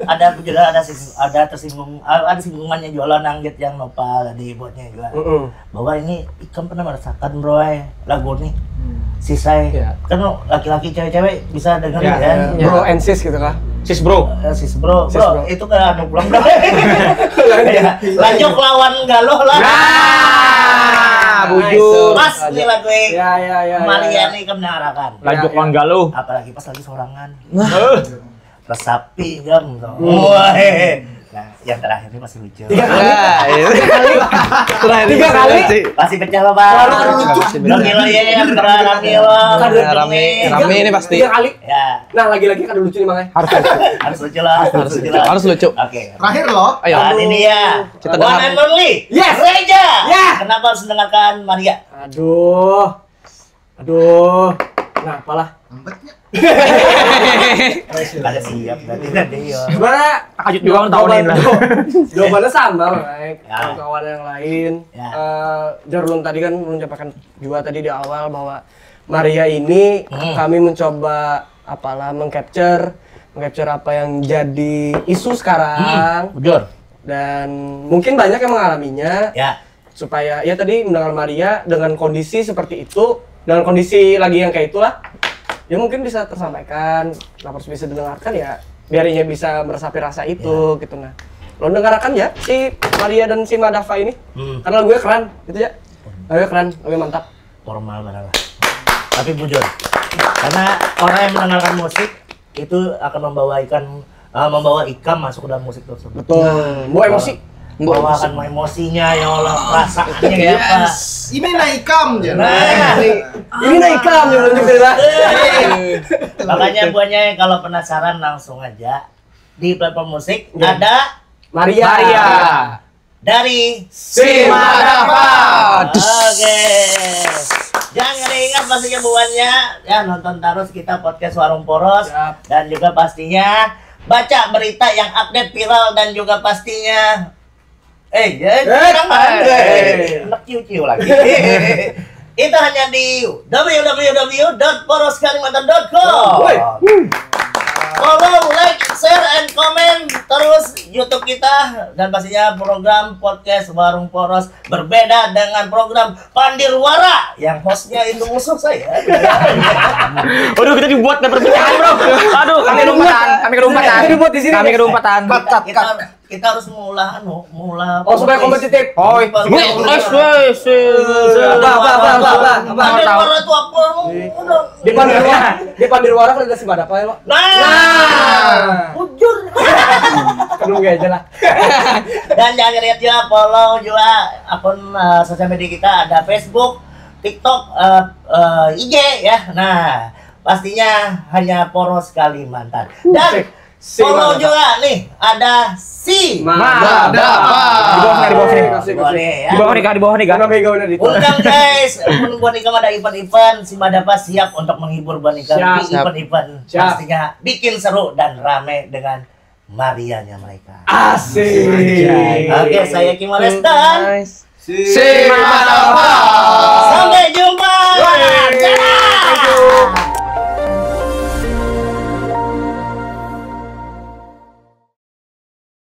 ada juga ada sing, ada tersinggung, ada singgungannya juga lah nanggit yang nopal tadi buatnya juga. Mm-mm. Bahwa ini ikam pernah merasakan, Bro, eh, lagu nih. Sisai. Ya. Kan laki-laki cewek-cewek bisa dengerin Ya, kan? ya. Bro and sis gitu kah? Sis bro. Eh, sis bro, Sis, bro, bro. Itu kan anu pulang, bro. Ya, lanjut lawan galuh lah. Nah, bujur. Pas nih lagu ini. Ya, ya, ya, ya, Maria ya. Nih ikam dengarkan. Lanjut lawan galuh. Apalagi pas lagi sorangan. Eh, Resapi ikam tuh. Wah. Nah, yang terakhir ini masih lucu. Tiga kali. Ya, iya. Tiga kali. Tiga kali. Masih pecah, Bapak. Selalu ada lucu. Rami lo ya, yang pernah Rami lo. Rame, rame, rame ini pasti. Tiga kali. Ya, Nah, lagi-lagi kada lucu nih, Mang. Harus lucu. harus lucu lah. Harus lucu, harus lucu. Oke. Terakhir loh. Ayo. Nah, ini dia. Kita One dengar. And only. Yes. Reja. Ya. Kenapa harus mendengarkan Maria? Aduh. Aduh. Nah, apalah. Ada siap berarti tadi ya. Sebenarnya Takajut juga orang tahu nih lah. jawabannya sama, Mike. Ya. Kawan-kawan yang lain. Ya. Eh, Jar ulun tadi kan menyampaikan juga tadi di awal bahwa Maria ini Hmm. kami mencoba apalah mengcapture mengcapture apa yang jadi isu sekarang Bujur. Dan mungkin banyak yang mengalaminya Ya. Supaya ya tadi mendengar Maria dengan kondisi seperti itu dengan kondisi lagi yang kayak itulah ya mungkin bisa tersampaikan, lapor bisa didengarkan ya biar ia bisa meresapi rasa itu gitu. Nah, lo dengarkan ya si Maria dan si Madava ini Hmm. Karena gue keren gitu ya. Gue keren, gue mantap. Formal banget lah. Tapi bujur. Karena orang yang mendengarkan musik itu akan membawa ikan eh, membawa ikam masuk ke dalam musik tersebut. Betul. Mau emosi. Membawakan emosinya ya Allah, perasaannya kayak apa. Ini naikam ya. Nah, Ini naik ikam yang menunjuk lah. Makanya buahnya kalau penasaran langsung aja di platform musik Ya. ada Maria. Maria. Dari Si Madava. Oke. Jangan ingat pastinya buahnya ya nonton terus kita podcast Warung Poros Siap. Dan juga pastinya baca berita yang update viral dan juga pastinya eh ya Eh, jangan eh. Anak ciu-ciu lagi. Itu hanya di w w w dot poros kalimantan dot com. Woi. Follow, like, share, and comment terus YouTube kita dan pastinya program podcast Warung Poros berbeda dengan program Pandir Wara yang hostnya itu musuh saya. Waduh, kita dibuat dah perbincangan, bro. Aduh, kami kedumpatan, kami kedumpatan. Kita dibuat di sini. Kami kedumpatan. Kita, kita, kita harus mengolah anu, mengolah Oh supaya podcast. Kompetitif. Oh, Kompetitif. eh, eh, eh, Apa apa apa apa apa. Pandir Wara itu apa? Udah. Di Pandirwara, di Pandirwara kan ada si Madapa ya lo. Nah, bujur. Kedua aja lah. Dan jangan lihat juga follow juga akun eh, sosial media kita ada Facebook, TikTok, eh, eh, I G ya. Nah, pastinya hanya Poros Kalimantan. Dan Sip. Si follow Madapa. Juga nih ada si Madapa. Di bawah sini, di bawah sini. Kasih, Boleh kasih. Ya. Di bawah nih, Kak, di bawah nih, Kak. Kenapa gak udah di Undang guys, mun buat ikam ada event-event, si Madapa siap untuk menghibur buat ikam Siap. di event-event. Siap. Pastinya bikin seru dan rame dengan Marianya mereka. Asik. Oke, saya Kim Oles dan Si Madapa.